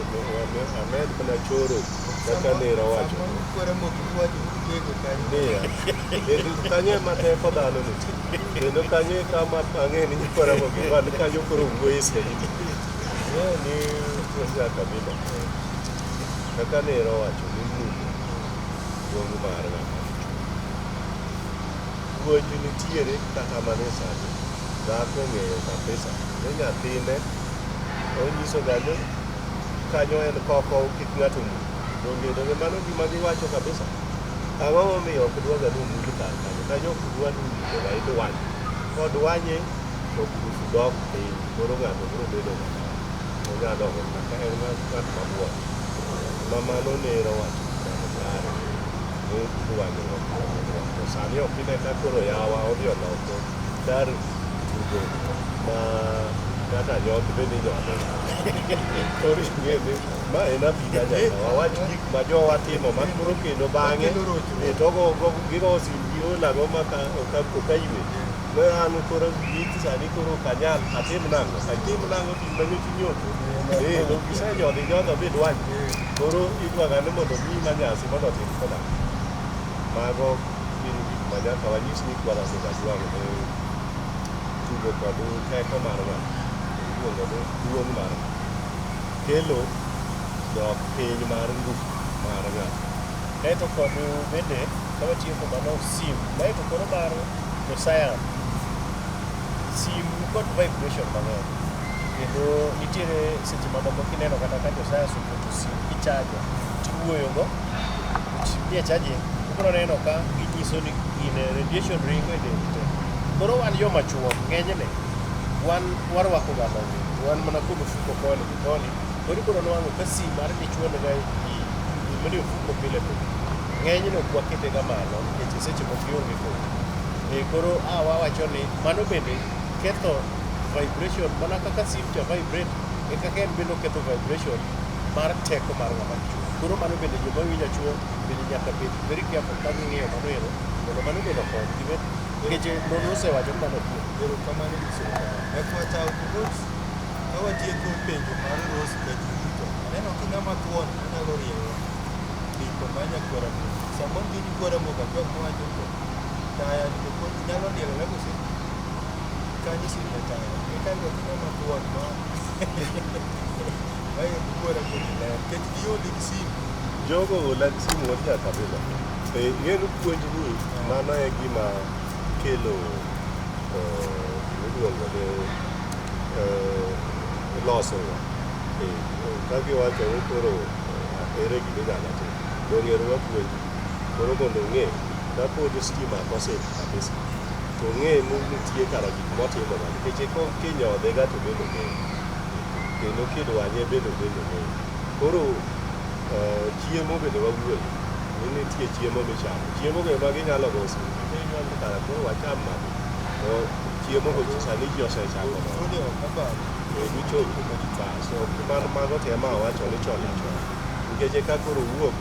amed mana choro kaka nera wacho. Samoro kwara Ramogi iwacho ni utego kanyo. Niya, kendo kanyo ema teko dhano nitie. Kendo kanyo e kama ang'e ni nyikwa Ramogi wan kanyo koro wuoye saidi. Ing'eyo ni wuod Nyakabilo kaka nera owacho ni mulo duong' mar ng'ama dichuo. Puonj nitiere kata mana e sani dhako ong'eyo kabisa ni nyathine onyiso ga ni kanyo en koko kik ng'ato mul. Donge donge mano gima giwacho kabisa. Ang'o momiyo ok dwaga ni omul kar kanyo? Kanyo ok dwa ni imulo ga idwanye. Kodwanye to ngufu dok piny koro ng'ato biro bedo ng'ama onyalo kaka en ng'at mabuon. Ma mano nera owacho mano kare ni dwanyruok dwanyruok. To sani ok ine ka koro yawa odhi oloko kar tugo ma kata nyoth bende inyodhe. Koro ing'e ni ma en abila nyaka wawach gik ma jowa timo ma koro kendo bang'e Makelo rochruok. to gigo sim giol ang'o ma ok aywe. Ne an koro gik sani koro ok anyal, atim nang'o? Atim nang'o tim manyocha inyotho? Eh, donge isenyodho inyodho midwany. Koro idwaga ni mondo omiyi manyasi mondo otim koda. Mago gin gik ma nyaka wanyis ni kwara onego ajwang' ne tugo kod teko mar ng'ato. Iluongo ni duong' mar ng'ato. Kelo dok piny mar ngufu mar ng'ato. Kaeto kod bende ka watieko mano sim, mae to koro mar jo science. Sim nikod vibration mang'eny kendo nitiere seche mamoko kineno kata ka jo science oketo sim kichajo tiwuoyogo nie charging ibiro neno ka ginyiso ni gine radiation ringo e del te. Koro wan joma chuo ng'enyne wan warwako ga longe wan mana kod ofuko koni gi koni koro ibiro nwang'o ka sim mar dichuo niga manie ofuko pile pile ng'enyne ok wakete ga malo nikech seche moko ionge kode. Koro a wawacho ni mano bende ketho vibration mana kaka sim cha vibrate e kaka en bende oketho vibration mar teko mar ng'ama dichuo. Koro mano bende joma winjo chuo bende nyaka bed very careful ka ging'iyo mano ero mondo mano bende okonygi nikech nonro osewacho ni mano adier. Erokamano Bishop. Nyakwata Okogot, ka watieko penjo mar Rose Kajulu, aneno ki ng'ama thuon onyalo rieyo ndiko mar nyakwar Ramogi. Samoro nitie nyikwa Ramogi Ajwang' mawacho to taya ni to pod nyalo lielore kose kanyo isime taya. Eka yudo ki ng'ama thuon ma ma nyikwa Ramogi ler. Nikech giol gi sim. Jogo ola gi simu wuod Jakabila. Ing'e ni puonj ni mano e gima kelo gimiluongo ni losruok. Ka giwacho ni koro ere gima inyalo tim. Donge ero wapuonji. Koro mondo ong'e kapod stima ok osil kabisa to ong'e ni nitie kara gik motimoga nikech kinyodhe ga to bende ong'eyo. Kendo kidwanye bende ong'eyo. Koro chiemo bende wawuoye ni nitie chiemo michamo. Chiemo go ema ginyalo goyo simu gipenjwa ni kara koro wacham mane. To chiemo go sani ji osechako Fundi ok obadho. Gichopo bas ok mar mago te ema awacho ni chola chola. Nikech eka koro owuok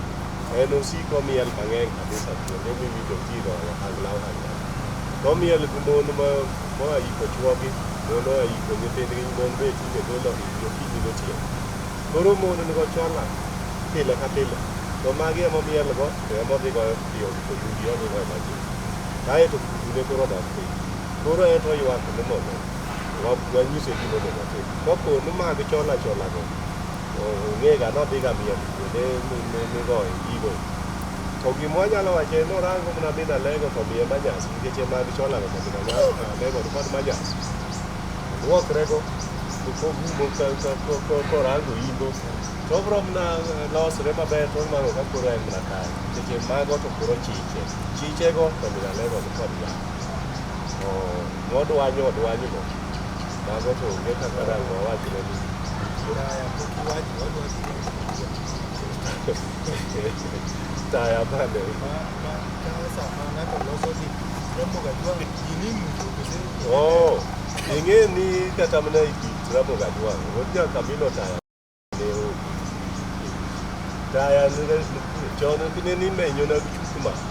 en osiko miel mang'eny kabisa kuonde miwinjo kigoyo ohangla ohangla. To omiel gi mon moa iko chuogi, mon oa iko nyithindgi, mon be tinde golo igi okinyi gotieno. Koro mon nigo chola pile ka pile. To magi ema omiel go to ema odhi goyo piyo to yugi odhi goyo machielo. Kaeto kudune koro odok piny. Koro en to oywak ni mondo wanyise gima onego otim. Kopo ni mag chola chola go ong'ega nodhiga miel kuonde migoye gigo. To gima wanyalo wacho en ni orango mana min Alego to miye manyasi nikech mag chola go to min Alego ni kod manyasi. Oluokrego kogumo korango imbo to obro mana losre maber to onwang'o ka koro en mana kare. Nikech mago to koro chiche. Chichego to min Alego ni kod yath. To modwanyo odwanygo mago to onge kaka dang' wawachne ni Taya pok iwacho wadwa dhi taya mane. Ma ka sama ng'ato loso ni Ramogi Ajwang' ji ni mudho kose Oh, ing'e ni kata mana e kit Ramogi Ajwang' wuod Jakabilo taya ne onge. Taya chon ne nimenyo na chuk mach.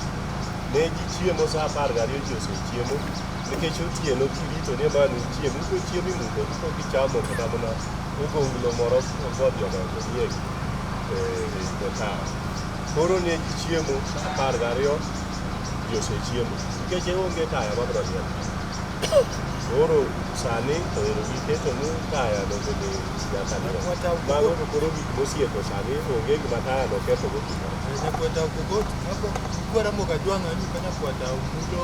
Ne ji chiemo sa 12 ji osechiemo nikech otieno kirito ni ema nuchiem ibiro chiemo e mudho to kichamo kata mana ogonglo moro godhi odonjo ni e tawa. Koro ne ji chiemo sa 12 ji osechiemo nikech onge taya mabiro liel. Koro sani to ero giketo ni taya no bende nyaka liel. Mago to koro gik mosieko sani onge gima taya no ketho go gimoro. Nyakwata Okogot, kapo nyikwa Ramogi Ajwang' anyu ka nyakwata mulo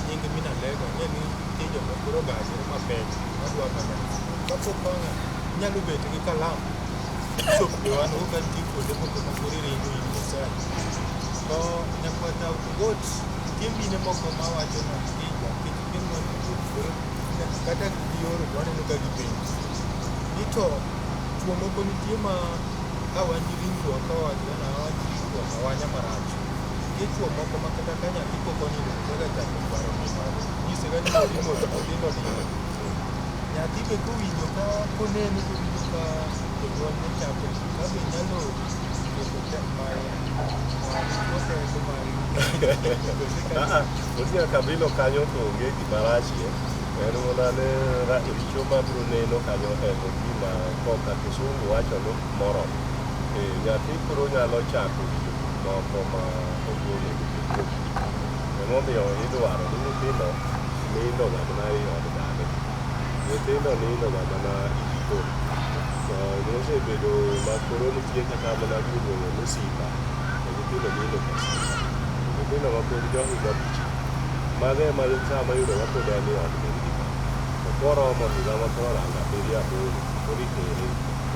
nying min Alego, ang'e ni nitie joma koro ogajore mapek madwa manyasi. Kapok wang'a inyalo bet gi kalam Bishop be wan go ka nitie kuonde moko ma koro iringo in Nyasaye. To nyakwata Okogot, nitie mine moko mawacho ni nikech ing'e wan koro kata gioro to waneno ka gipenjo. Ni to chuo moko nitie ma ka wan gi ringruok ka wawacho ni wan gi ringruok awanya marach. Nitie chuo moko ma kata ka nyathi pok onindo to kaka chako dwaro nindo. Nyise ga ni weri mondo nyithindo onindo. Nyathi be kowinjo ka koneno to owinjo ka jonyuolne chape ka be nyalo Tieko mayo dichuo teko mar Ah, ah, Otieno Kabilo kanyo to onge gima rachie. En mana ni richo mabiro neno kanyo en gima koka kisungu wacho ni moral. Eh, nyathi koro nyalo chako winjo gik moko ma ok onego bed ni owinjo. Emomiyo idwaro ni nyithindo nindo ga mana e od dane. Nyithindo nindo ga mana e jikon. To mosebedo ma koro nitie kata mana gimiluongo ni simba. To nyithindo nindo ka simba. Nyithindo ma pod jo higa abich. Mago ema sama iyudo ka pod en e od min gi ka. To koromo higa ma koro orango abiriyo aboro, koro itere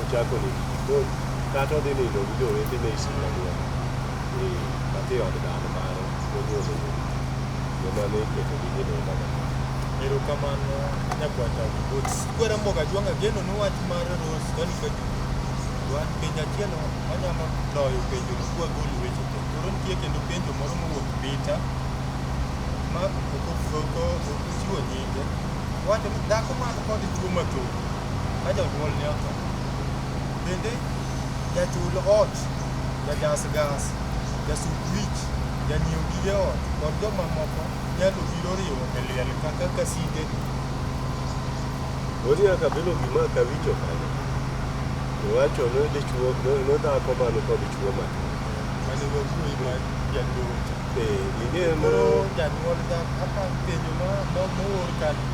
ochako nindo e jikon kata odhi nindo gi jowetene e simba duoko. Eh, kata e od dan mare monyuolo wuon. Joma ne iketogi ginindo ga. Erokamano nyakwata Ogot. Kwera Mboga Jwang' ageno ni wach mar Rose kani ka wan penjo achiel wanyalo loyo penjo no kwagol weche te. Koro nitie kendo penjo moro mowuok Peter ma ok ochiwo nyinge. Owacho ni dhako man kod tuo mathoth ka jonyuolne otho, bende jachul ot, jajas gas, jasuk wich, janyiew gige ot kod jomamoko nyalo biro riwo e liel kaka kasinde. Otieno Kabilo gima kawinjo kanyo. Iwacho ni dichuo no dhako man kod chuo mathoth. Mane wawuoyi ma jaduong' cha. Eh, ing'e Koro no janyuol dhako apa penjo ma moor kanyo.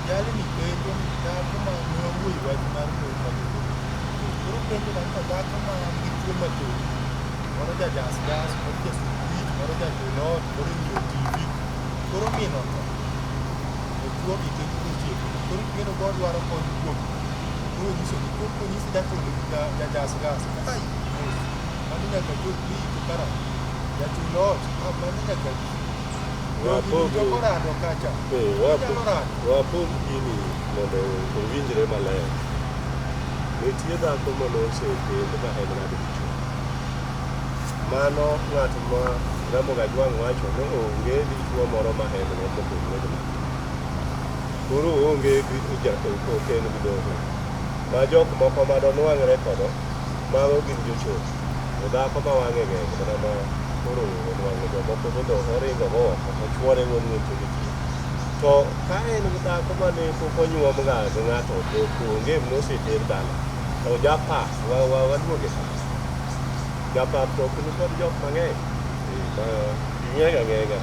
Jalni penjo ni dhako ma ne wawuoyi wach mar mon ma jodolo. Koro penjo ka to dhako ma nigi tuo mathoth. Moro jajas gas, moro jasuk wich, moro jachul ot, moro nyiewo TV. Koro min otho. To tuo gi te koro otieko. Koro ing'eno ka odwaro kony kuom. Koro nyiso ni koro konyisi jachul jajas gas. Ai, mos. Mano nyaka chop iko karang'o. Jachul ot, ah, mano nyaka bi. Jogi duto korado kacha. Eh, Ginyalo rado. wapog gini mondo owinjre maler. Nitie dhako mane osekend ma en ng'at dichuo. Mano ng'at ma Ramogi Ajwang' wacho ni onge dichuo moro ma en go mopogore gi mano. Koro onge ok en gi doho. Ma jok moko ma donwang're kodo, mago gin jochode. To dhako ma wang'e ng'eny mana ma koro onwang'o jomoko bende oringo go oko, to chuore wuon wuon to nitie. To ka en dhako mane pok onyuom ga gi ng'ato to onge moseter dala, to japap, waluonge pap. Japap to ok nikod jok mang'eny. Eh, ma ging'eny ang'enya.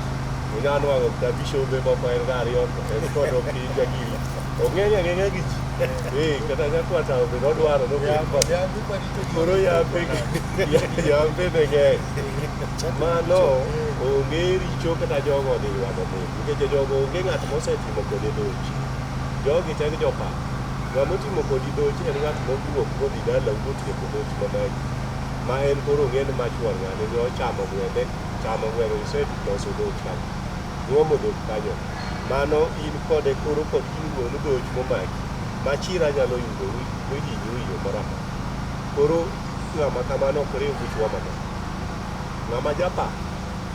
Inyalo nwang'o kata bishobe moko en ga ariyo, to en kod Opija giri. Ong'eny ang'enya gi ji. Eh, kata nyakwata bende odwaro nobed kod. Yambe marito ji. Koro yambe yambe ne ng'eny. Mano onge richo kata jogo odhi ywago min nikech jogo onge ng'at mosetimo kode dhoch. Jogi te jopap. Ng'ama otimo kodi dhoch en ng'at mowuok modhi dalau motieko dhoch mamagi. Ma en koro ong'e ni ma chuor ng'ane ni ochamo gwende, chamo gweno iseloso dhoch kanyo. Nyuomo dhok kanyo. Mano in kode koro kod in wuon dhoch momaki. Ma chira nyalo yudou mohinyu e yo moro amora. Koro ng'ama kamano ok riw gi chuo mamoko. Ng'ama japap,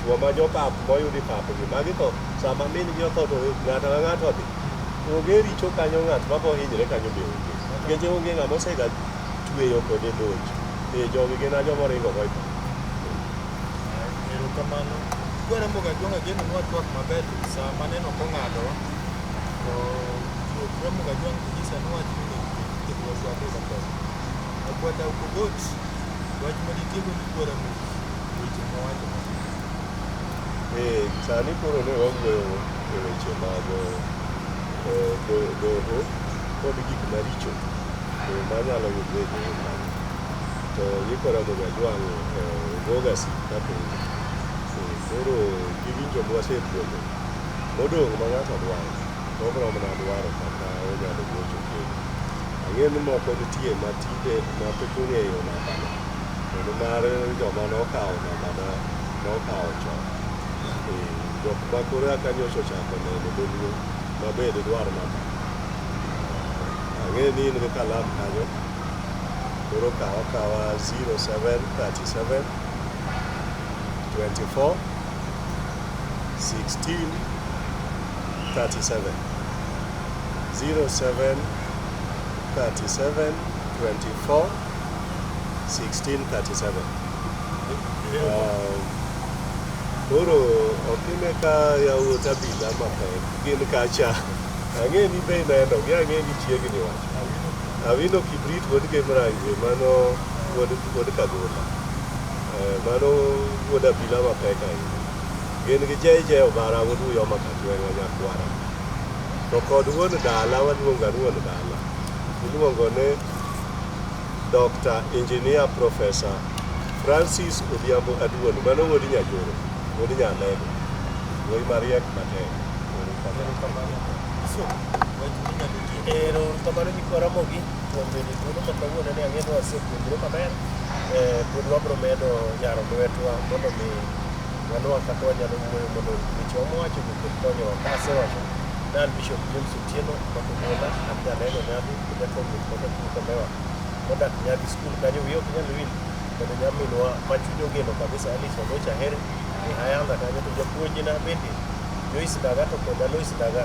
chuo ma jopap moyud e pap gi magi to sama min gi otho to ng'ato ka ng'ato odhi. Onge richo kanyo ng'at ma bohinyre kanyo be onge. Nikech onge ng'ama osega tweyo kode dhoch. Eh, jogi gin a joma oringo go e pap. Erokamano. Kwera Mboga Ajwang' ageno ni watwak maber to sa maneno kong'adowa. To ruoth Ramogi Ajwang' nyisa ni wach monego kendo watwake maber. Akwata Okogot, wach manitiego ni Kwera Ramogi, weche mowacho maber. Eh, sani koro ne wawuoyo e weche mag eh, doho kod gik maricho eh, manyalo yudre e doho kanyo. To nyikwa Ramogi Ajwang' eh, goga simu kapenjo. Eh, koro giwinjo mwasepuonjo. Modong' ma ng'ato dwaro, to obiro mana dwaro kaka onyalo gocho kendo. Ang'e ni moko nitie ma tinde ma pok ong'eyo nambana. Kendo mar joma nokawo nambana nokawo chon. Eh, jok ma koro eka nyocha ochako neno dholuo ma be didwar namba. Ang'e ni in gi kalam kanyo. Koro kaw akawa 0737 24 16 37 07 37 24 1637. Koro ok ine ka yawuot abila mapek gin kacha. Ang'e ni be ineno gi ang'e ni chiegni wacho. Awino Kibrit wuod Gemrange mano wuod Kagola. Mano wuod abila mapek ahinya. Gin gi JJ Obara wuod Uyoma Katweng'a nyakwara. To kod wuon dala waluongo ni wuon dala. Iluongo ni Dr. Engineer Professor Francis Odhiambo Aduon, mano wuod Nyajoro, wuod Nyalego. Wuoyi mariek matek. Erokamano. Bishop, wach minyalo tieko. Ero kamano nyikwa Ramogi kuom bedo e thuolo ma kawuono ni ang'e ni wasepuonjre maber. Pod wabro medo yaro lwetwa mondo mi wanwa kaka wanyalo wuoyo mondo wechewa mwawachogo okel konyowa. Ka asewacho ni an Bishop James Otieno Makogola, an Jalego Nyadhi, jakom Makakuo Kombewa modak Nyadhi skul kanyo wiya ok nyal wil kod nyaminwa ma chuny ogeno kabisa Alice Ogoch Ahere e Hayanga kanyo to japuonjna bende Joyce Daga to kod Alois Daga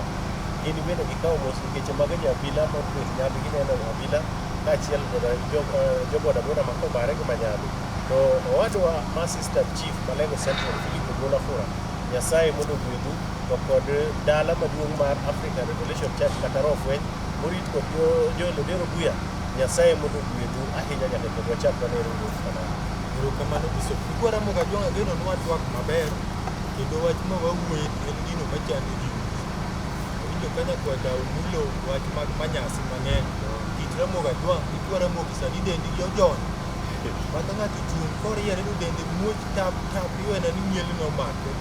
gin bende gikawo mos nikech mago jo abila mobet Nyadhi gineno abila kaachiel kod jo boda boda ma Kobare gi Manyadhi to owadwa ma assistant chief Malego Central Philip Ogola Fura Nyasaye mondo ogwedhu to kod dala maduong' mar African Revelation Church kata Roho Fweny morit kod Joel Odero Buya Nyasaye mondo ogwedhu ahinya nyaka kod wachak wanere uru kamano. Erokamano Bishop. Nyikwa Ramogi Ajwang' ageno ni watwak maber kendo wach ma wawuoye en gino machando ji. Awinjo ka nyakwata omulo wach mag manyasi mang'eny. Kit Ramogi Ajwang' nyikwa Ramogi sani dendgi ojony. Ma ka ng'ato ochung' koriere to dende muoch tap tap iwene ni miel nomake.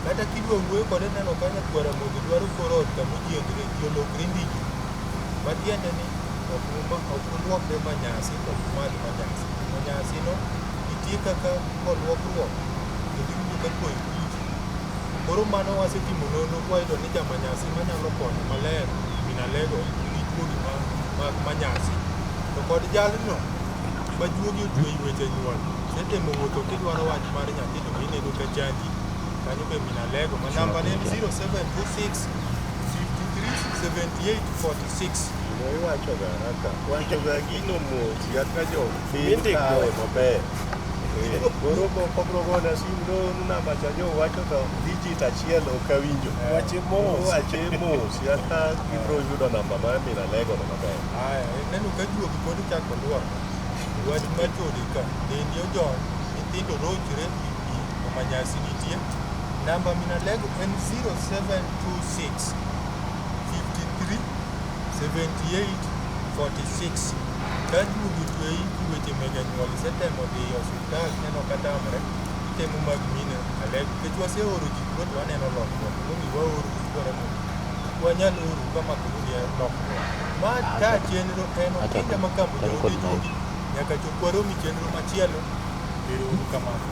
Kata kidwa wuoyo kode neno ka nyakwa Ramogi dwaro kor ot kama ojiengre ji olokre ndigi. Matiende ni ok uluokre manyasi to ok umadh manyasi. Manyasi no nitie kaka koluokruok kendo iwinjo ka koyo lich. Koro mano wasetimo nonro kwayudo ni jamanyasi manyalo konyo maler minalego nigi juogi mag manyasi. To kod jalno ma juogi otweyo weche nyuol setemo wuotho kidwaro wach mar nyathi to ineno ka chandi kanyo be minalego ma namba ne en 0726 53 78 46. Gino iwachoga haraka. Wachoga gino mos kaka jopiny Mindiko. kawe maber. Koro moko bro gona simu no namba cha jowacho to digit achiel ok awinjo. Wache mos. Wache mos kaka gibro yudo namba mar min Alego no maber. Aya, neno ka juogi pod chako luor. Wach machode ka, dendi ojony, nyithindo rochre i pi, kuma nyasi nitie. Namba minalego en 0726 53 78 46. Ka juogi otweyi gi weche mege nyuol, isetemo dhi e osiptal, ineno ka tamre, itemo mag mine Alego. Nikech waseoro ji kuro to waneno lokruok, emomiyo waoro ji Ramogi. Wanyal oro kama koro lokruok. Ma ta chenro en okinda ma kambo jaote juogi nyaka chop warom e chenro machielo. Ero uru kamano.